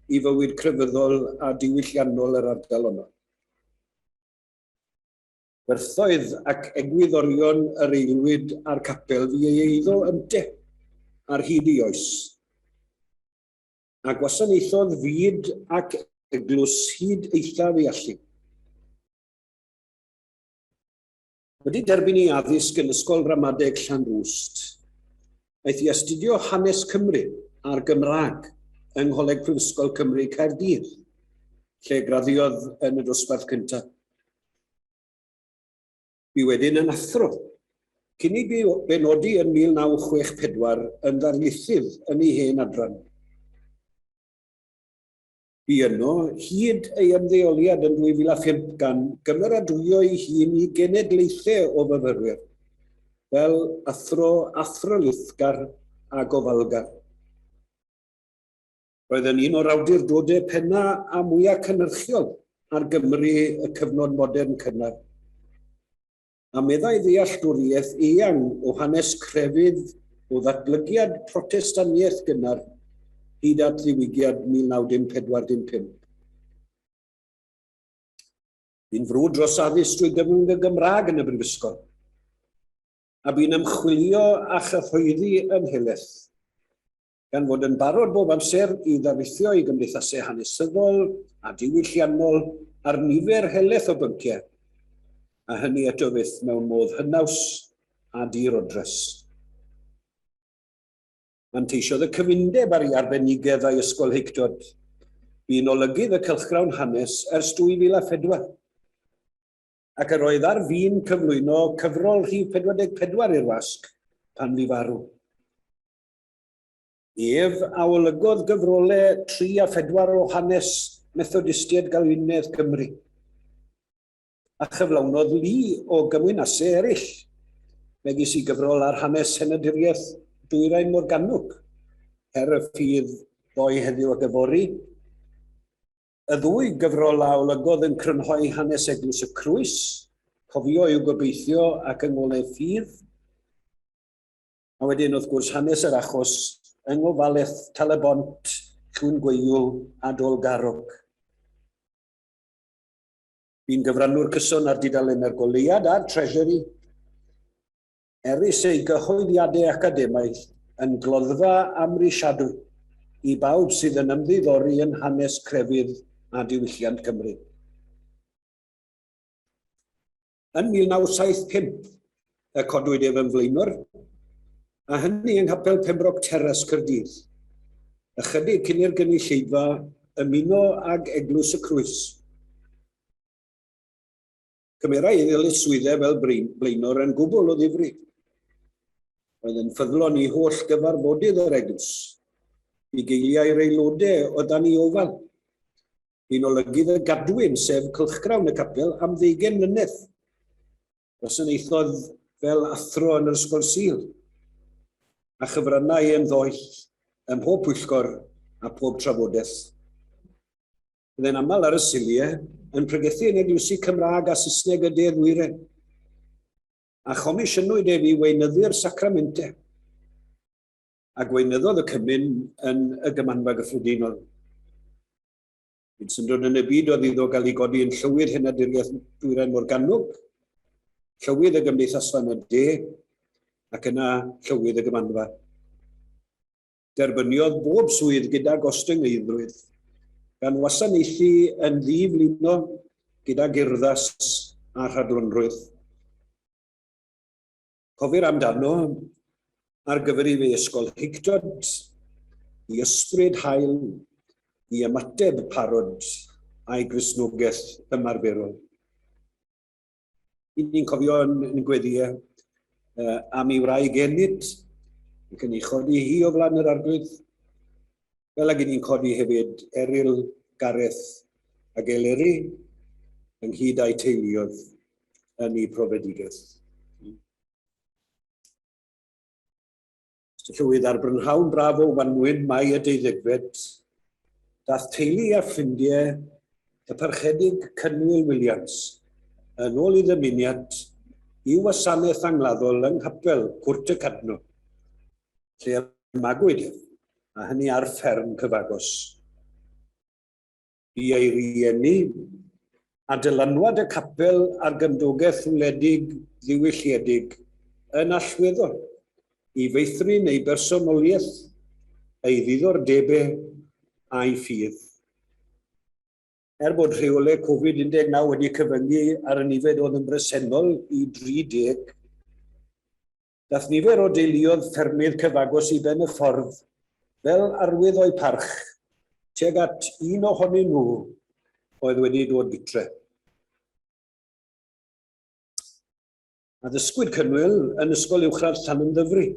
i fywyd crefyddol a diwylliannol yr ardal honno. Gwerthoedd ac egwyddorion yr aelwyd a'r capel fu ei eiddo ynte ar hyd ei oes, a gwasanaethodd fyd ac eglwys hyd eithaf ei allu. Wedi derbyn ei addysg yn Ysgol Ramadeg Llanrwst, aeth i astudio Hanes Cymru a'r Gymraeg yng Ngholeg Prifysgol Cymru Caerdydd, lle graddiodd yn y dosbarth cyntaf. Bu wedyn yn athro, cyn ei benodi yn 1964 yn ddarlithydd yn ei hen adran. Bu yno hyd ei ymddeoliad yn 2005 gan gymeradwyo ei hun i genedlaethau o fyfyrwyr fel athro athrylithgar a gofalgar. Roedd yn un o'r awdurdodau penna a mwyaf cynhyrchiol ar Gymru y cyfnod modern cynnar. A meddai ddealltwriaeth eang o hanes crefydd o ddatblygiad Protestaniaeth gynnar hyd at ddiwygiad 1914-15. Bu'n frwd dros addysg drwy gyfrwng y Gymraeg yn y brifysgol, a bu'n ymchwilio a chyhoeddi yn helaeth, gan fod yn barod bob amser i ddarlithio i gymdeithasau hanesyddol a diwylliannol ar nifer helaeth o bynciau, a hynny eto fyth mewn modd hynaws a dirodres. Manteisiodd y cyfundeb ar ei arbenigedd a'i ysgolheictod. Bu'n olygydd y cylchgrawn Hanes ers 2004, ac yr oedd ar fin cyflwyno cyfrol rhif 44 i'r wasg pan fu farw. Ef a olygodd gyfrolau tri a phedwar o hanes Methodistiaid Galwynedd Cymru, a chyflawnodd lu o gymwynasau eraill, megis i gyfrol ar hanes Henaduriaeth Dwyrain Morgannwg, Her y Ffydd Ddoe Heddiw ac Yfory, y ddwy gyfrol a olygodd yn crynhoi hanes Eglwys y Crwys, Cofio yw Gobeithio ac Yng Ngolau Ffydd, A wedyn, wrth gwrs, hanes yr achos yng ngofalaeth Tal-y-bont, Llwyn Gweiwl a Dolgarrog. Bu'n gyfrannwr cyson ar dudalennau'r Goleuad a'r Treasury. Erys ei gyhoeddiadau academaidd yn gloddfa amhrisiadwy i bawb sydd yn ymddiddori yn hanes crefydd a diwylliant Cymru. Yn 1975 y codwyd ef yn flaenor, a hynny yng Nghapel Pembroke Terrace, Caerdydd, ychydig cyn i'r gynulleidfa ymuno ag Eglwys y Crwys. Cymerai ei ddyletswyddau fel blaenor yn gwbl o ddifri. Oedd yn ffyddlon i holl gyfarfodydd yr eglwys, bugeiliau'r aelodau o dan ei ofal. Bu'n olygydd y gadwyn, sef cylchgrawn y capel, am ddeugain mlynedd. Gwasanaethodd fel athro yn yr Ysgol Sul, a chyfrannai yn ddoeth ym mhob pwyllgor a phob trafodaeth. Byddai'n aml ar y Suliau yn pregethu yn eglwysi Cymraeg a Saesneg y De Ddwyrain, a chomisiynwyd ef i weinyddu'r sacramentau, a gweinyddodd y cymun yn y Gymanfa Gyffredinol. Nid syndod yn y byd oedd iddo gael ei godi yn Llywydd Henaduriaeth Dwyrain Morgannwg, Llywydd y Gymdeithasfa yn y De, ac yna Llywydd y Gymanfa. Derbyniodd bob swydd gyda gostyngeiddrwydd, gan wasanaethu yn ddi-flino gydag urddas a rhadlonrwydd. Cofir amdano ar gyfer ei ysgolheictod, ei ysbryd hael, ei ymateb parod a'i Gristnogaeth ymarferol. Y'n ni'n cofio yn, yn gweddïau uh, am ei wraig Enid, ac yn ei chodi hi o flaen yr arglwydd, fel ag y'n ni'n codi hefyd Eryl, Gareth ac Eleri, ynghyd â'i teuluoedd yn ei profedigaeth. Llywydd, ar brynhawn braf o wanwyn Mai y deuddegfed, daeth teulu a ffrindiau y Parchedig Cynwyl Williams yn ôl i ddymuniad i'w wasanaeth angladdol yng Nghapel Cwrt y Cadno, lle y magwyd ef, a hynny ar fferm cyfagos. Bu ei rieni, a dylanwad y capel ar gymdogaeth wledig ddiwylliedig yn allweddol i feithrin ei bersonoliaeth, ei ddiddordebau a'i ffydd. Er bod rheolau Covid 19 wedi cyfyngu ar y nifer oedd yn bresennol i 30, Daeth nifer o deuluoedd ffermydd cyfagos i ben y ffordd fel arwydd o'u parch tuag at un ohonyn nhw oedd wedi dod gytre. Addysgwyd Cynwyl yn Ysgol Uwchradd Llanymddyfri,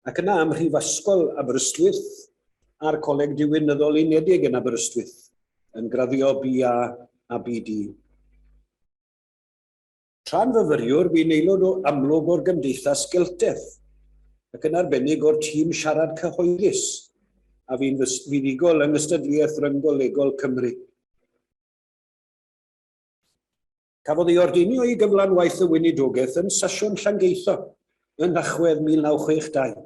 ac yna ym Mhrifysgol Aberystwyth a'r Coleg Diwinyddol Unedig yn Aberystwyth, yn graddio BA a BD. Tra'n fyfyriwr, bu'n aelod o amlwg o'r Gymdeithas Geltedd, ac yn arbennig o'r tîm siarad cyhoeddus, a fu'n fuddugol yng Nghystadleuaeth Ryng-golegol Cymru. Cafodd ei ordeinio i gyflan waith y weinidogaeth yn Sasiwn Llangeitho yn Nhachwedd 1962,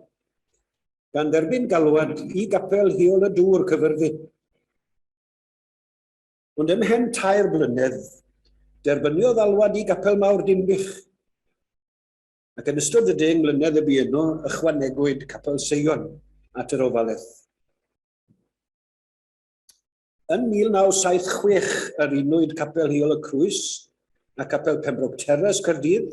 gan dderbyn galwad i Gapel Heol y Dŵr, Cyfyrddin. Ond ymhen tair blynedd, derbyniodd alwad i Gapel Mawr Dinbych, ac yn ystod y deng mlynedd y bu yno, ychwanegwyd Capel Seion at yr ofalaeth. Yn 1976 yr unwyd Capel Heol y Crwys a Capel Pembroke Terrace, Caerdydd,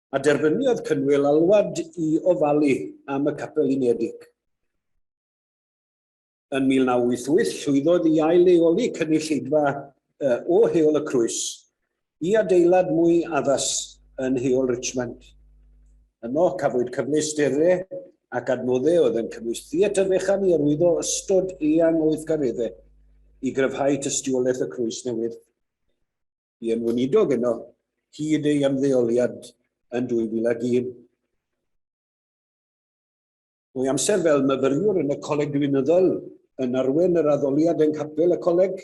a derbyniodd Cynwyl alwad i ofalu am y capel unedig. Yn 1988, llwyddodd i ail-leoli cynulleidfa o Heol y Crwys i adeilad mwy addas yn Heol Richmond. Yno, cafwyd cyfleusterau ac adnoddau oedd yn cynnwys theatr fechan i arwyddo ystod eang o weithgareddau i gryfhau tystiolaeth y Crwys Newydd. Bu yn weinidog yno hyd ei ymddeoliad yn 2001. O'i amser fel myfyriwr yn y Coleg Diwinyddol yn arwain yr addoliad yng nghapel y coleg,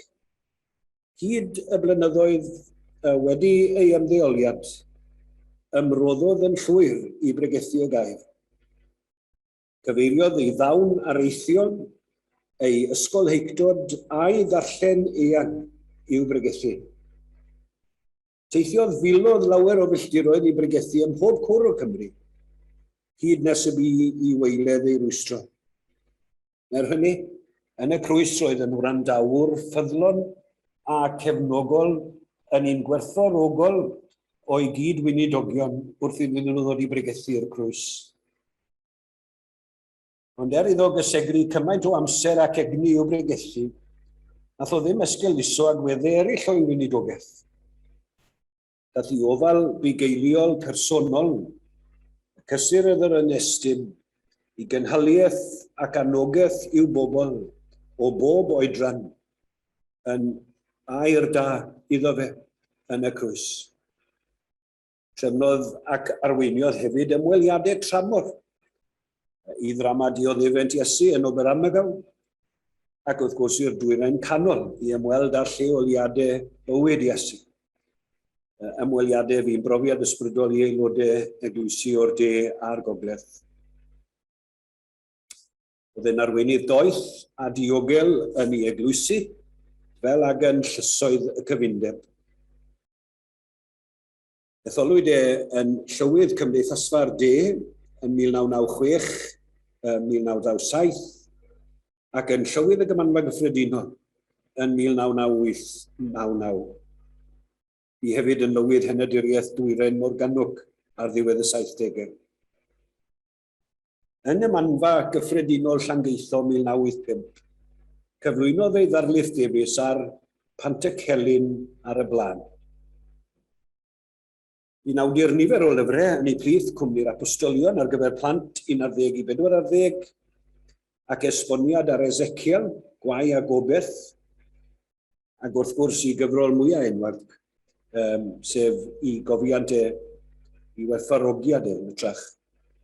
hyd y blynyddoedd wedi ei ymddeoliad, ymroddodd yn llwyr i bregethu y gair. Cyfeiriodd ei ddawn areithiol, ei ysgolheictod a'i ddarllen eang i'w bregethu. Teithiodd filoedd lawer o filltiroedd i bregethu ym mhob cwr o Cymru. hyd nes y bu i waeledd ei rwystro. Er hynny, yn y crwys roedd yn wrandawr ffyddlon a cefnogol yn un gwerthfawrogol o'i gyd-weinidogion wrth iddyn nhw ddod i bregethu i'r crwys. Ond er iddo gysegru cymaint o amser ac egni i'w bregethu, nath o ddim esgeuluso agweddau eraill o'i weinidogaeth. Daeth i ofal bugeiliol personol, y cysur oedd yr yn estyn i gynhaliaeth ac anogaeth i'w bobl o bob oedran yn air da iddo fe yn y crwys. Trefnodd ac arweiniodd hefyd ymweliadau tramor i ddrama Dioddefent Iesu yn Oberammergau ac wrth gwrs i'r Dwyrain Canol i ymweld â lleoliadau bywyd Iesu. Ymweliadau fu'n brofiad ysbrydol i aelodau eglwysi o'r de a'r gogledd. Oedd e'n arweinydd doeth a diogel yn ei eglwysi, fel ag yn llysoedd y cyfundeb. Etholwyd e yn Llywydd Cymdeithasfa'r De yn 1996, 1997 ac yn Llywydd y Gymanfa Gyffredinol yn 1998-99. Bu hefyd yn Lywydd Henaduriaeth Dwyrain Morgannwg ar ddiwedd y 70au. Yng Nghymanfa Gyffredinol Llangeitho 1985, cyflwynodd ei ddarlith Davies ar Pantycelyn ar y Blaen. Bu'n awdur nifer o lyfrau, yn eu plith Cwmni'r Apostolion ar gyfer plant 11 i 14, ac esboniad ar Ezekiel, Gwae a Gobeith, ac wrth gwrs i gyfrol mwyaf enwog, um, sef i gofiant e, i werthfawrogiad e, yn ytrach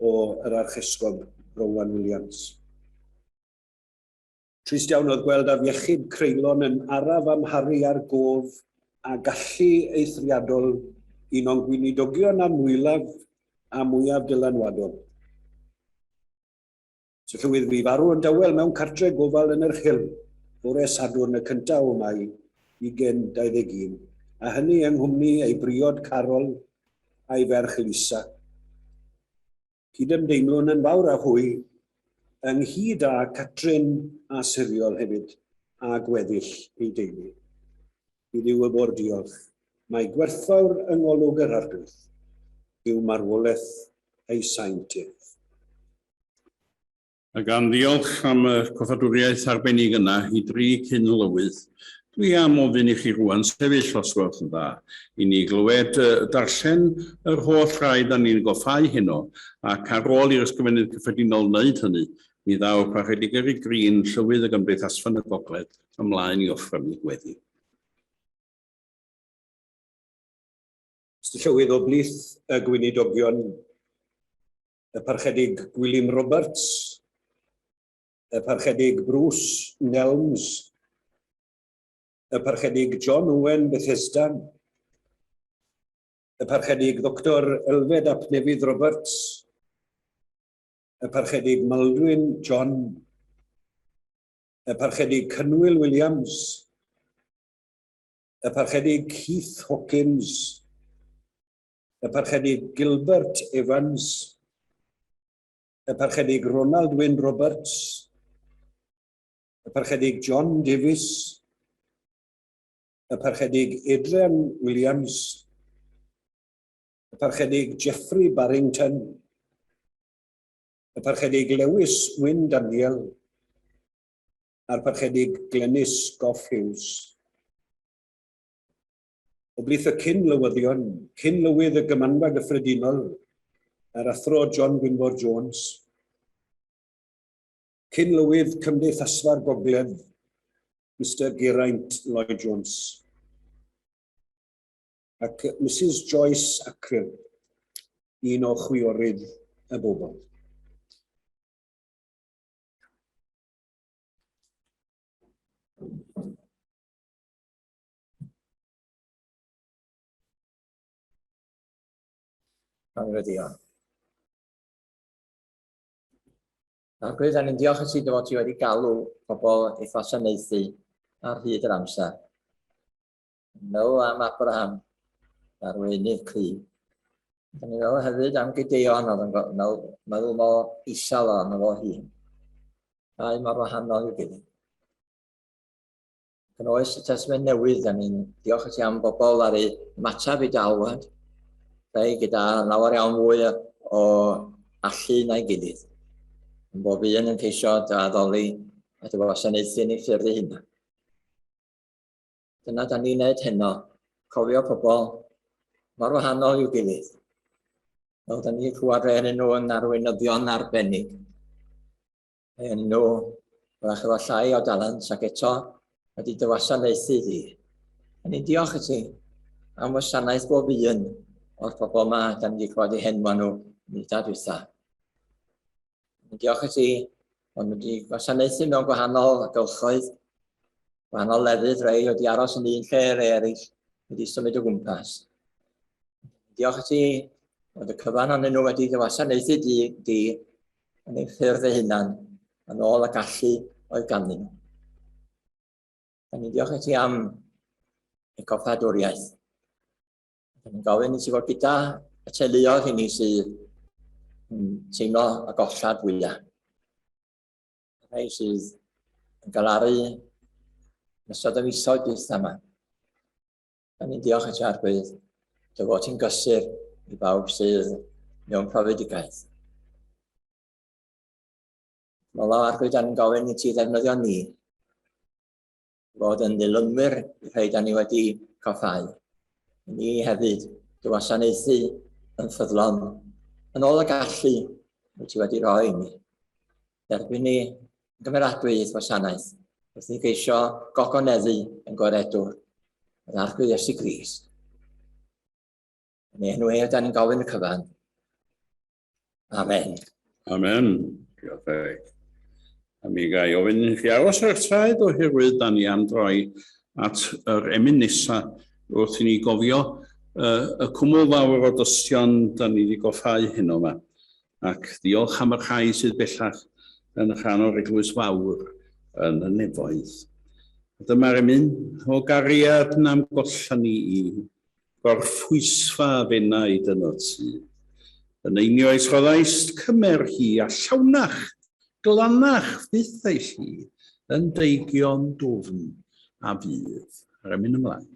o yr archesgob Rowan Williams. Trist iawn oedd gweld afiechyd creulon yn araf amharu ar gof a gallu eithriadol un o'n gweinidogion anwylaf a mwyaf dylanwadol. Llywydd fu farw yn dawel mewn cartre gofal yn yr Rhyl fore Sadwrn y cyntaf o Mai 2021, a hynny yng nghwmni ei briod Carol a'i ferch Lisa. Cydymdeimlwn yn fawr â hwy, ynghyd â Catrin a Siriol hefyd, a gweddill ei deulu. I Dduw y bo'r diolch, mai gwerthfawr yng ngolwg yr Arglwydd yw marwolaeth ei saint ef. A gan ddiolch am y coffadwriaeth arbennig yna i dri cyn lywydd, dwi am ofyn i chi rwan sefyll os gwelwch yn dda, i ni glywed darllen yr holl rai da ni'n goffau heno, ac ar ôl i'r Ysgrifennydd Cyffredinol wneud hynny, mi ddaw'r Parchedig Eric Green, Llywydd y Gymdeithasfa yn y Gogledd, ymlaen i offrymu gweddi. Mister Llywydd, o blith y gweinidogion, y Parchedig Gwilym Roberts, y Parchedig Bruce Nelms, y Parchedig John Owen Bethesda, y Parchedig Ddoctor Elfed ap Nefydd Roberts, y Parchedig Maldwyn John, y Parchedig Cynwyl Williams, y Parchedig Keith Hawkins, y Parchedig Gilbert Evans, y Parchedig Ronald Wyn Roberts, y Parchedig John Davies, y Parchedig Adrian Williams, y Parchedig Jeffrey Barrington, y Parchedig Lewis Wyn Daniel, a'r Parchedig Glenys Gough Hughes. O blith y cyn-lywyddion, cyn-lywydd y Gymanfa Gyffredinol, yr Athro John Gwynfor Jones, cyn-lywydd Cymdeithasfa'r Gogledd, Mister Geraint Lloyd Jones, ac Misus Joyce Ackrill, un o chwiorydd y bobl. Anweddio. Arglwydd, da ni'n diolch i ti dy fod ti wedi galw pobl i wasanaethu ar hyd yr amser. Meddwl am Abraham, arweinydd cryf. Da ni'n meddwl hefyd am Gideon, oedd yn meddwl mor isel o'n fo hun. Dau mor wahanol i'w gilydd. Yn oes y Testament Newydd, da ni'n diolch i ti am bobl ar eu matab i dalwad, rhai gyda lawer iawn fwy o allu na'i gilydd. Yn bob un yn ceisio dy addoli a dy wasanaethu yn ei ffyrdd ei hunan. Dyna da ni'n neud heno, cofio pobl mor wahanol i'w gilydd. Fel da ni'n clywed rhai ohonyn nhw yn arweinyddion arbennig. Rhai ohonyn nhw wrach efo llai o dalent ac eto wedi dy wasanaethu di. A ni'n diolch i ti am wasanaeth bob un o'r pobl yma da ni wedi clywed eu henwa nhw yn y dwytha. Diolch i ti, ond wedi gwasanaethu mewn gwahanol gylchoedd, gwahanol lefydd, rei wedi aros yn un lle, rei eraill wedi symud o gwmpas. Diolch i ti, bod y cyfan ohonyn nhw wedi dy wasanaethu di, di yn eu ffyrdd eu hunan, yn ôl y gallu oedd ganddyn nhw. Da ni'n diolch i ti am y goffadwriaeth. Dwi'n ni'n gofyn i ti fod gyda y teuluoedd hynny sydd yn teimlo y gollad fwyaf. Rhai sydd yn galaru yn ystod y misoedd dwytha yma. Da ni'n diolch i ti Arglwydd, dy fod ti'n gysur i bawb sydd mewn profedigaeth. Mola Arglwydd, da ni'n gofyn i ti ddefnyddio ni fod yn ddilynwyr i rhai da ni wedi coffáu. Ni hefyd dy wasanaethu yn ffyddlon yn ôl y gallu wyt ti wedi rhoi i ni. Derbyn ni yn gymeradwy i'th wasanaeth wrth ni geisio gogoneddu yn gwaredwr, yr Arglwydd Iesu Grist. Yn ei enw e, da ni'n gofyn y cyfan. Amen. Amen. Diolch Eric. A mi ga i ofyn i chi aros ar eich traed oherwydd da ni am droi at yr emyn nesa wrth i ni gofio uh, y cwmwl fawr o dystion da ni wedi goffau heno yma. Ac diolch am y rhai sydd bellach yn rhan o'r eglwys fawr yn y nefoedd. A dyma'r emyn o gariad na'm golla ni i Gorffwysfa f'enaid ynot ti. Yn einioes rhoddaist cymer hi, a llawnach, glanach fyth eis hi, yn deigion dwfn a fydd. A'r emyn ymlaen.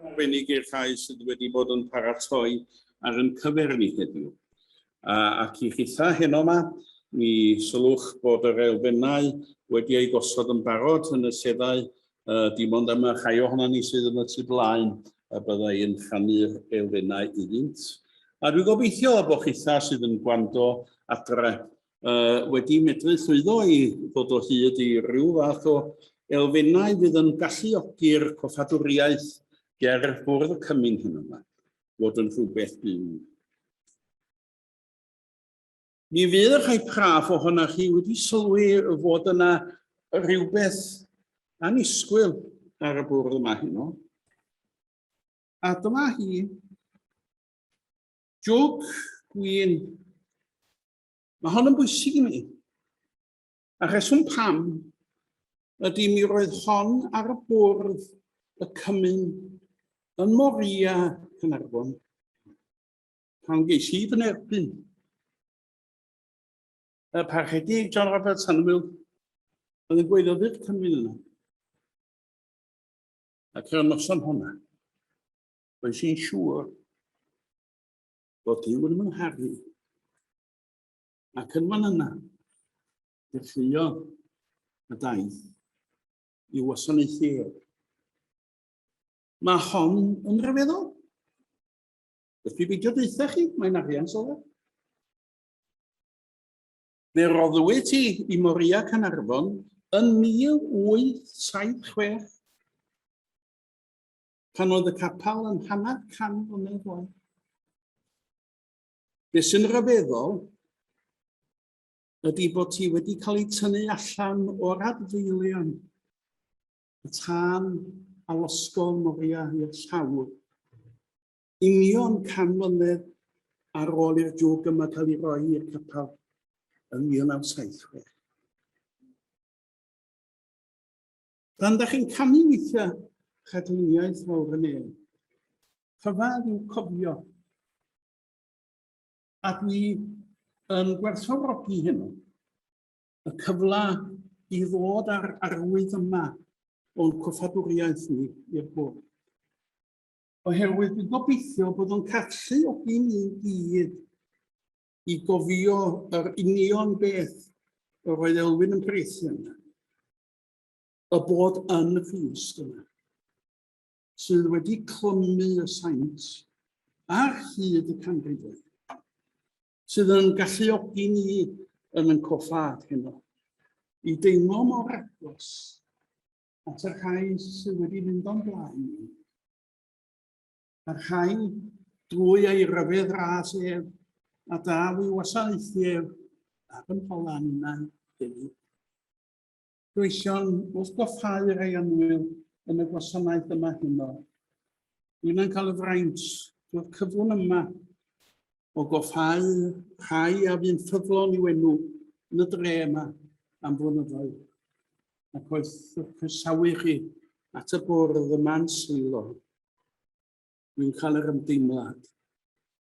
Arbennig i'r rhai sydd wedi bod yn paratoi ar yn cyfer ni heddiw. Ac i chitha heno yma, mi sylwch bod yr elfennau wedi eu gosod yn barod yn y seddau, dim ond am y rhai ohono ni sydd yn y tu blaen y byddai yn rhannu'r elfennau iddynt. A dwi'n gobeithio bod chitha sydd yn gwrando adre wedi medru llwyddo i ddod o hyd i ryw fath o elfennau fydd yn galluogi'r coffadwriaeth ger bwrdd y cymun hyn yma fod yn rhywbeth byw. Mi fydd y rhai praff ohonoch chi wedi sylwi fod yna rhywbeth annisgwyl ar y bwrdd yma heno. A dyma hi, jwg gwin. Mae hon yn bwysig i mi. A rheswm pam ydy mi roedd hon ar y bwrdd y cymun yn Moria, Caernarfon, pan ges i fy nerbyn. Y Parchedig John Roberts Anwyl oedd yn gweinyddu'r cymun yna. Ac ar y noson honna, roedd i'n siŵr bod Duw yn fy ngharu. Ac yn fan yna, dechreuodd y daith i wasanaethu ef. Mae hon yn rhyfeddol. Beth fi beidio deutha chi, mae'n arian sylwer. Fe roddwyd ti i Moria Caernarfon yn 1876, pan oedd y capel yn hanner can mlynedd oed. Be sy'n rhyfeddol ydy bod ti wedi cael ei tynnu allan o'r adfeilion, y tân a losgodd Moria i'r llawr, union 100 mlynedd ar ôl i'r jwg yma cael ei roi i'r capel yn 1976. Pan da chi'n canu weithiau rhagluniaeth fawr y nef, rhyfedd yw cofio. A dwi yn gwerthfawrogi hyn, y cyfle i ddod â'r arwydd yma o'n coffadwriaeth ni i'r bwrdd. Oherwydd dwi'n gobeithio bod o'n galluogi ni gyd i gofio yr union beth yr oedd Elwyn yn pregethu yna, y bod yn y Crist yna, sydd wedi clymu y saint ar hyd y canrifoedd, sydd yn galluogi ni yn yn coffâd heno, i deimlo mor agos at y rhai sydd wedi mynd o'n blaen ni, a'r rhai drwy ei ryfedd ras ef, a daw i'w wasanaethu ef ar yn hola ninnau hefyd. Gweision wrth goffáu rhai annwyl yn y gwasanaeth yma heno, dwi'n cael y fraint drwy'r cyfrwng yma o goffáu rhai a fu'n ffyddlon i'w enw yn y dre yma am flynyddoedd. Ac wrth croesawu chi at y bwrdd yma'n Seilo, dwi'n cael yr ymdeimlad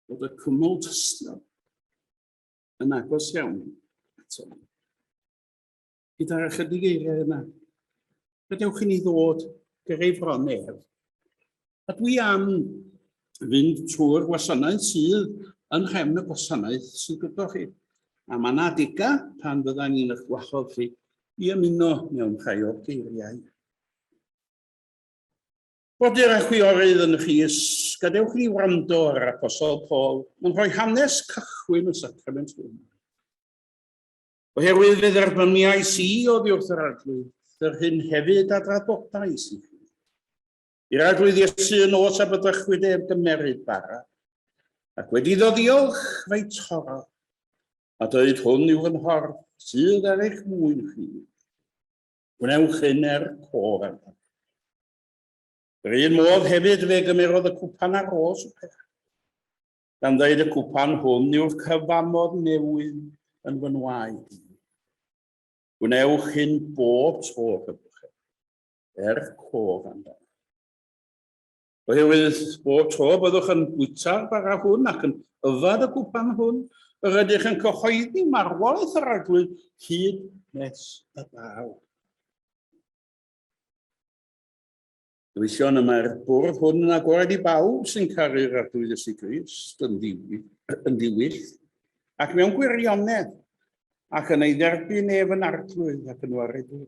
bod y cwmwl tystio yn agos iawn ato. Gyda'r ychydig eiriau yna, gadewch i ni ddod ger ei fron ef. A dwi am fynd trwy'r gwasanaeth sydd yn nhrefn y gwasanaeth sydd gyda chi. A mae yna adegau pan fydda ni'n eich gwahodd chi i ymuno mewn rhai o'r geiriau. Brodyr a chwiorydd yn y Rhys, gadewch i ni wrando ar yr Apostol Paul yn rhoi hanes cychwyn y sacrament hwn. Oherwydd fe dderbyniais i oddi wrth yr Arglwydd, yr hyn hefyd a draddodais i chi. I'r Arglwydd Iesu y nos a bydychwyd ef gymeryd bara, ac wedi iddo ddiolch fe'i torrodd, a dweud hwn yw fy nghorff sydd ar eich mwyn chi. Gwnewch hyn er cof arnaf. Yr un modd hefyd fe gymerodd y cwpan ar ôl swper, gan ddeud y cwpan hwn yw'r cyfamod newydd yn fy nwaed i. Gwnewch hyn bob tro byddwch chi, er cof amdano. Oherwydd bob tro byddwch yn bwyta'r bara hwn ac yn yfad y gwpan hwn, yr ydych yn cyhoeddi marwolaeth yr Arglwydd hyd nes y daw. Gyfeillion, y mae'r bwrdd hwn yn agored i bawb sy'n caru'r Arglwydd Iesu Grist yn ddiwyll ac mewn gwirionedd, ac yn ei dderbyn ef yn Arglwydd ac yn Waredwr.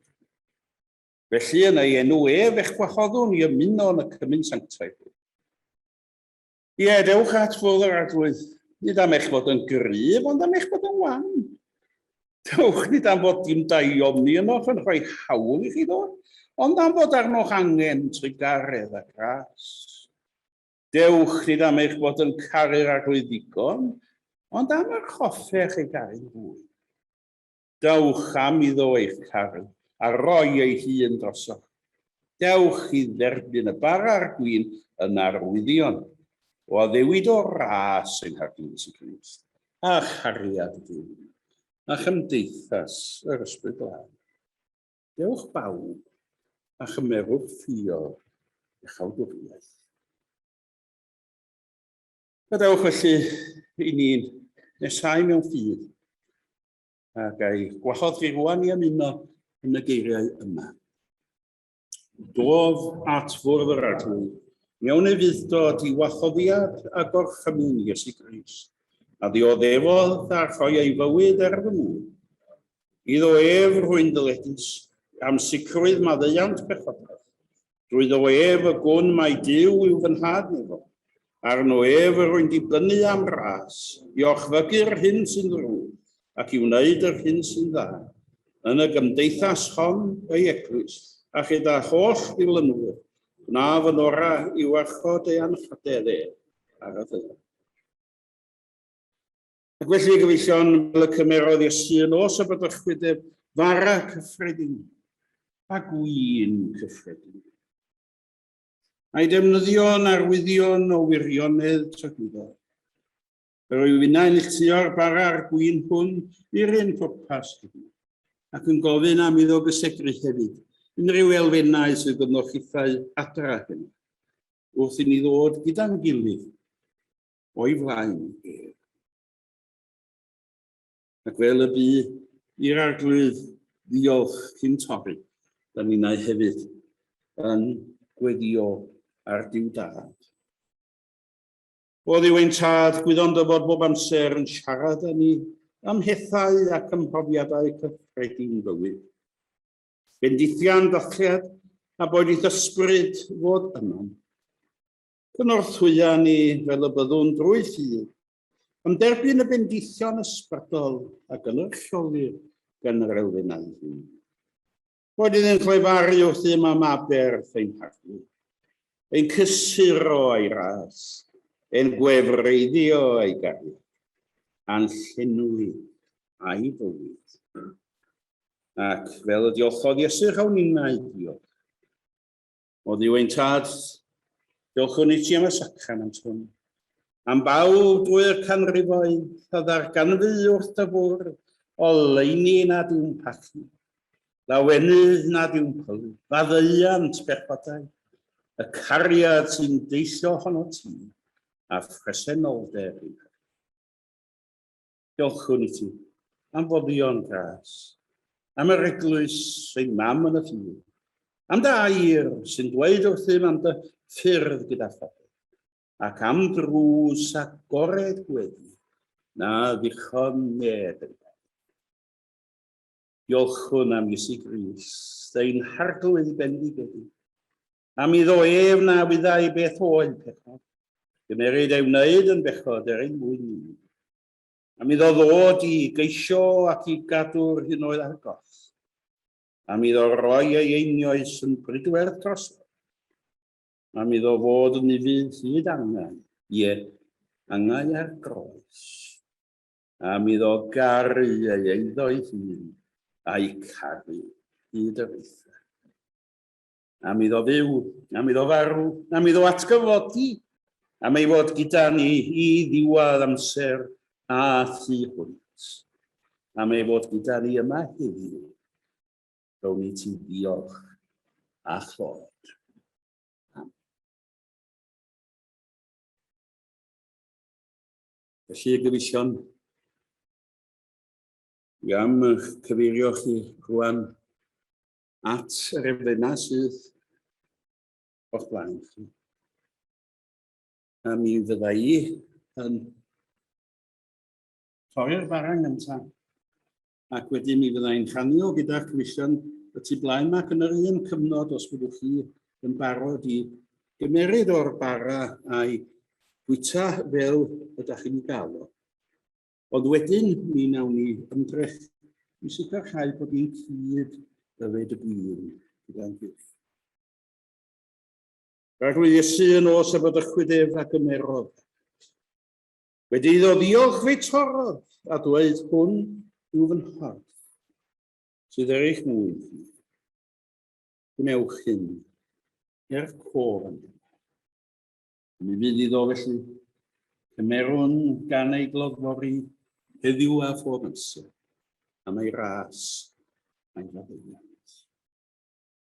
Felly, yn ei enw ef eich gwahoddwn i ymuno yn y cymun sanctaidd hwn. Ie, dewch at fwrdd yr Arglwydd, nid am eich bod yn gryf, ond am eich bod yn wan. Dewch nid am fod dim daioni ynoch yn rhoi hawl i chi ddod, ond am fod arnoch angen trugaredd a gras. Dewch nid am eich bod yn caru'r Arglwydd ddigon, ond am yr hoffech ei garu'n fwy. Dewch am iddo eich caru, a roi ei hun drosoch. Dewch i dderbyn y bara a'r gwin yn arwyddion o addewid o ras ein Harglwydd Iesu Grist, a chariad Duw, a chymdeithas yr Ysbryd Glân. Dewch bawb, a chymerwch ffiodd iachawdwriaeth. Gadewch felly i ni'n nesau mewn ffydd, A ga i gwahodd chi rwan i ymuno yn y geiriau yma. Dof at fwrdd yr Arglwydd, mewn ufudd-dod i wahoddiad a gorchymyn Iesu Grist, a ddioddefodd a rhoi ei fywyd er fy mwyn. Iddo ef rwy'n ddyledus am sicrwydd maddeuant pechodau. Drwyddo ef y gwn mai Duw yw fy nhad nefol. Arno ef yr wy'n dibynnu am ras, i orchfygu'r hyn sy'n ddrwg, ac i wneud yr hyn sy'n dda. Yn y gymdeithas hon, ei eglwys, a chyda holl ddilynwyr, gwnaf yn orau i warchod ei anrhydedd ef ar y ddaear. Ac felly, gyfeillion, fel y cymerodd Iesu y nos y bradychwyd ef, fara cyffredin a gwin cyffredin. A'i defnyddio yn arwyddion o wirionedd tragwyddol. Yr wyf innau'n neilltuo'r bara a'r gwin hwn i'r un pwrpas heddiw, ac yn gofyn am iddo gysegru hefyd unrhyw elfennau sydd gynnoch chithau adra heno, wrth i ni ddod gyda'n gilydd o'i flaen ef. Ac fel y bu i'r Arglwydd ddiolch cyn torri, da ninnau hefyd yn gweddio ar Duw Dad. O Dduw ein Tad, gwyddom dy fod bob amser yn siarad â ni am hethau ac ym mhrofiadau cyffredin bywyd. Bendithian dathliad a boed i'th ysbryd fod yma. Cynorthwya ni fel y byddwn drwy ffydd yn derbyn y bendithion ysbrydol a gynrychiolir gan yr elfennau hyn. Boed iddynt lefaru wrthym am aberth ein Harglwydd, ein cysuro a'i ras, ein gwefreiddio a'i gariad, a'n llenwi a'i fywyd. Ac fel y diolchodd Iesu rhawn ninnau diolch. O Dduw ein Tad, diolchwn i ti am y sacrament hwn, am bawb drwy'r canrifoedd a ddarganfu wrth dy fwrdd oleuni nad yw'n pallu, lawenydd nad yw'n pylu, faddeuant bechodau, y cariad sy'n deillio ohono ti, a phresenoldeb ein Diolchwn i ti am foddion gras, am yr eglwys, ein mam yn y ffydd, am dy air sy'n dweud wrthym am dy ffyrdd gyda phobl, ac am drws agored gweddi na ddichon neb ei ben. Diolchwn am Iesu Grist, ein Harglwydd bendigedig, am iddo ef na wyddai beth oedd pechod, gymeryd ei wneud yn bechod er ein mwyn ni. Am iddo ddod i geisio ac i gadw'r hyn oedd ar goll. Am iddo roi ei einioes yn bridwerth drosodd. Am iddo fod yn ufudd hyd angau, ie, angau ar groes. Am iddo garu ei eiddo ei hun a'i caru hyd yr eitha. Am iddo fyw, am iddo farw, am iddo atgyfodi, am ei fod gyda ni i ddiwedd amser a thu hwnt. Am ei fod gyda ni yma heddiw. Rown i ti ddiolch a chlod. Amen. Felly, gyfeillion, dwi am eich cyfeirio chi rwan at yr elfennau sydd o'ch blaen chi. A mi fydda i yn torri'r bara gyntaf, ac wedyn mi fydda i'n rhannu o gyda'r cyfeillion y tu blaen yma, ac yn yr un cyfnod, os byddwch chi yn barod i gymeryd o'r bara a'i bwyta fel ydych chi'n gael o. Ond wedyn, mi wnawn ni ymdrech i sicrhau bod ni'n cyd yfed y gwin gyda'n gilydd. Rhagwyd Iesu yn ôl sef ydychwyd ef a gymerodd. Wedi iddo ddiolch fe torrodd a dweud hwn yw fy nghorff sydd er eich mwyn chi. Gwnewch hyn er cof amdano. Mi fydd iddo felly. Cymerwn gan ei glodfori heddiw a phob amser, am ei ras a'i faddeuant.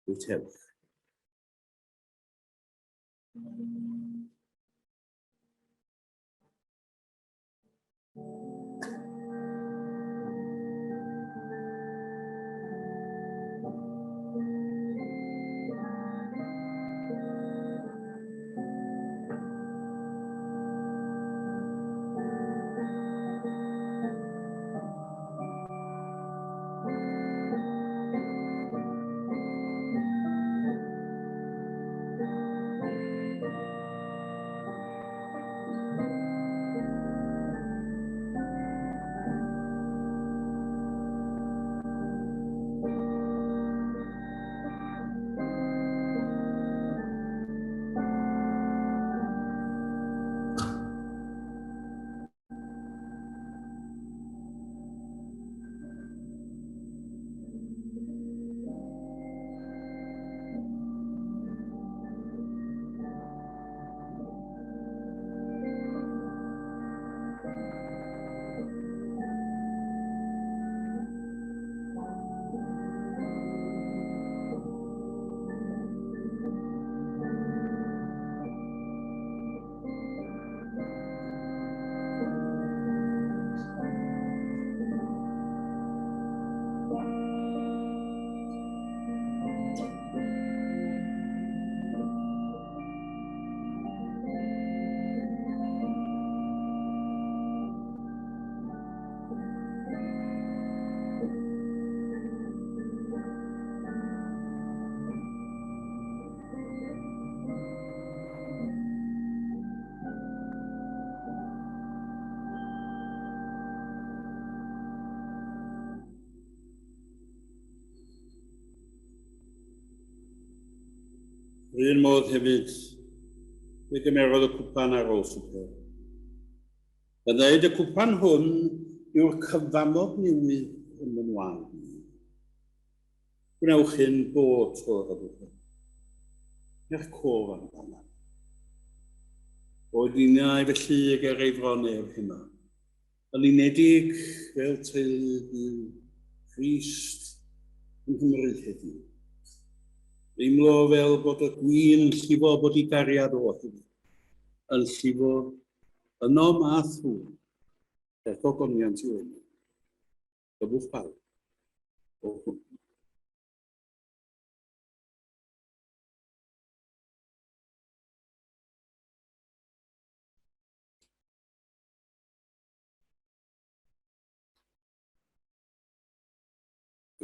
Bwytewch. Yr un modd hefyd, fe gymerodd y cwpan ar ôl swper. Gan ddeud y cwpan hwn yw'r cyfamod newydd yn fy ngwaed i. Gwnewch hyn bob tro y byddwch yn. Eich cof amdano. Boed ninnau felly ag er ei fron ef heno. Yn unedig fel teulu byw Crist yng Nghymru heddiw. Deimlo fel bod y gwin llifo bod i gariad o hyd yn llifo yno ma thrwy er gogoniant i'w enw. Byddwch pawb o hwn.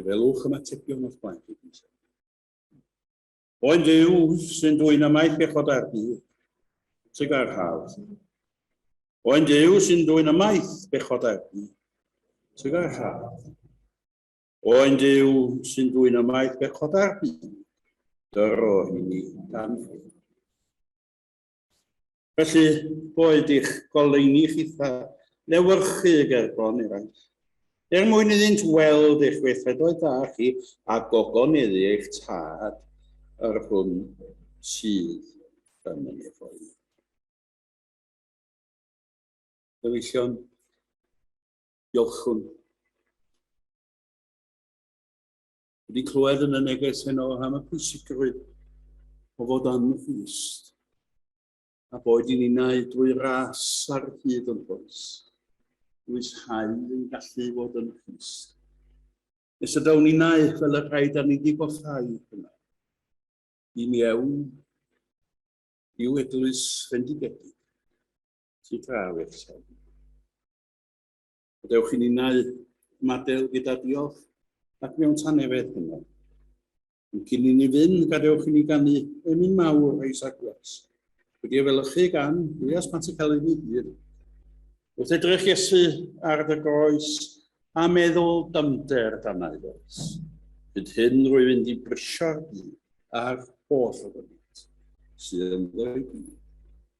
Gwelwch ymatebion o'ch blaen chi, plîs. Oen Duw sy'n dwyn ymaith bechodau'r byd, trugar hawdd. Oen Duw sy'n dwyn ymaith bechodau'r byd, trugar hawdd. Oen Duw sy'n dwyn ymaith bechodau'r byd, dyro i ni dan ffydd. Felly, boed i'ch goleuni chitha lewyrchu ger bron eraill, er mwyn iddynt weld eich gweithredoedd da chi a gogoneddu eich tad yr hwn sydd yn y nefoedd. Gyfeillion, diolchwn. Wedi clywed yn y neges heno am y pwysigrwydd o fod yn Nghrist, a boed i ninnau drwy ras ar hyd yn oes, dwyshau yn gallu fod yn Nghrist. Nes y dawn ninnau fel y rhai da ni wedi goffau hynna, i mewn i'w eglwys fendigedig, tu draw i'r llen. Gadewch i ninnau ymadael gyda diolch ac mewn tanefedd hynod. Ond cyn i ni fynd, gadewch i ni ganu emyn mawr Rhys Agwas, wedi efelychu gan Elias Pantycelyn ei hun. Wrth edrych Iesu ar dy groes a meddwl dyfnder danau ddoes, hyd hyn rwy fynd i brisio'r byd a'r holl ogoniant sydd ynddo i gyd.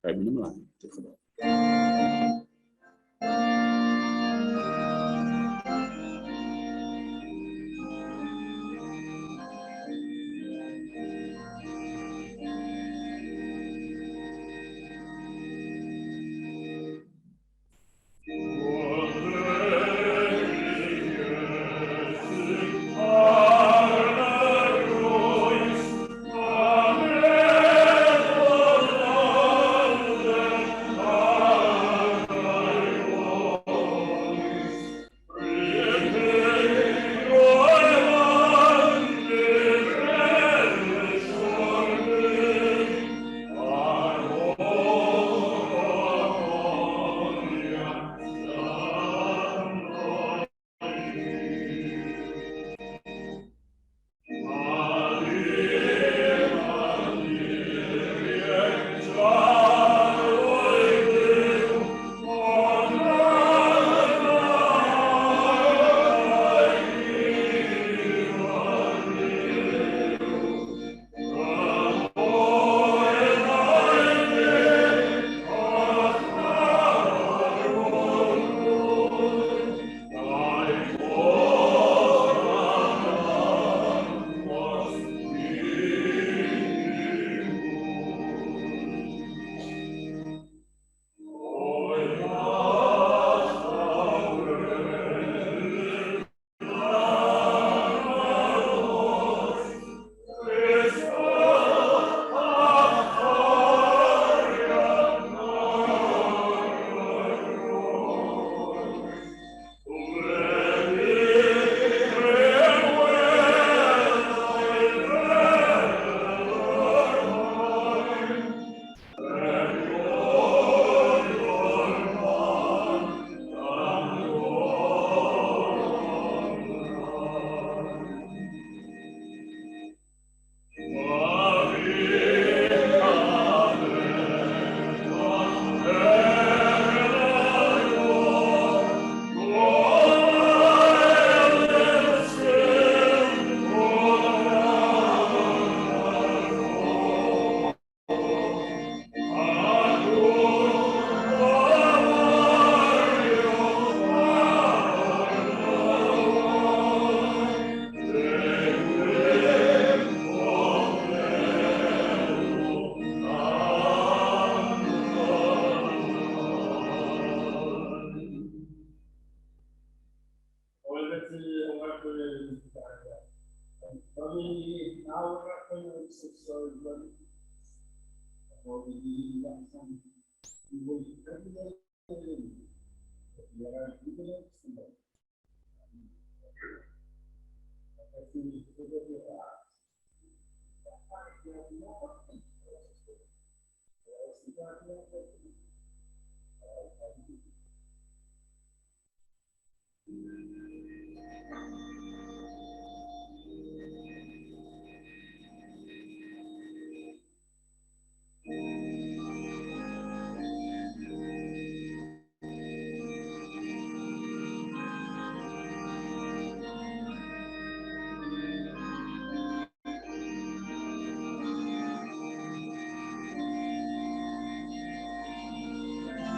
Rhaid mynd ymlaen. Diolch yn fawr.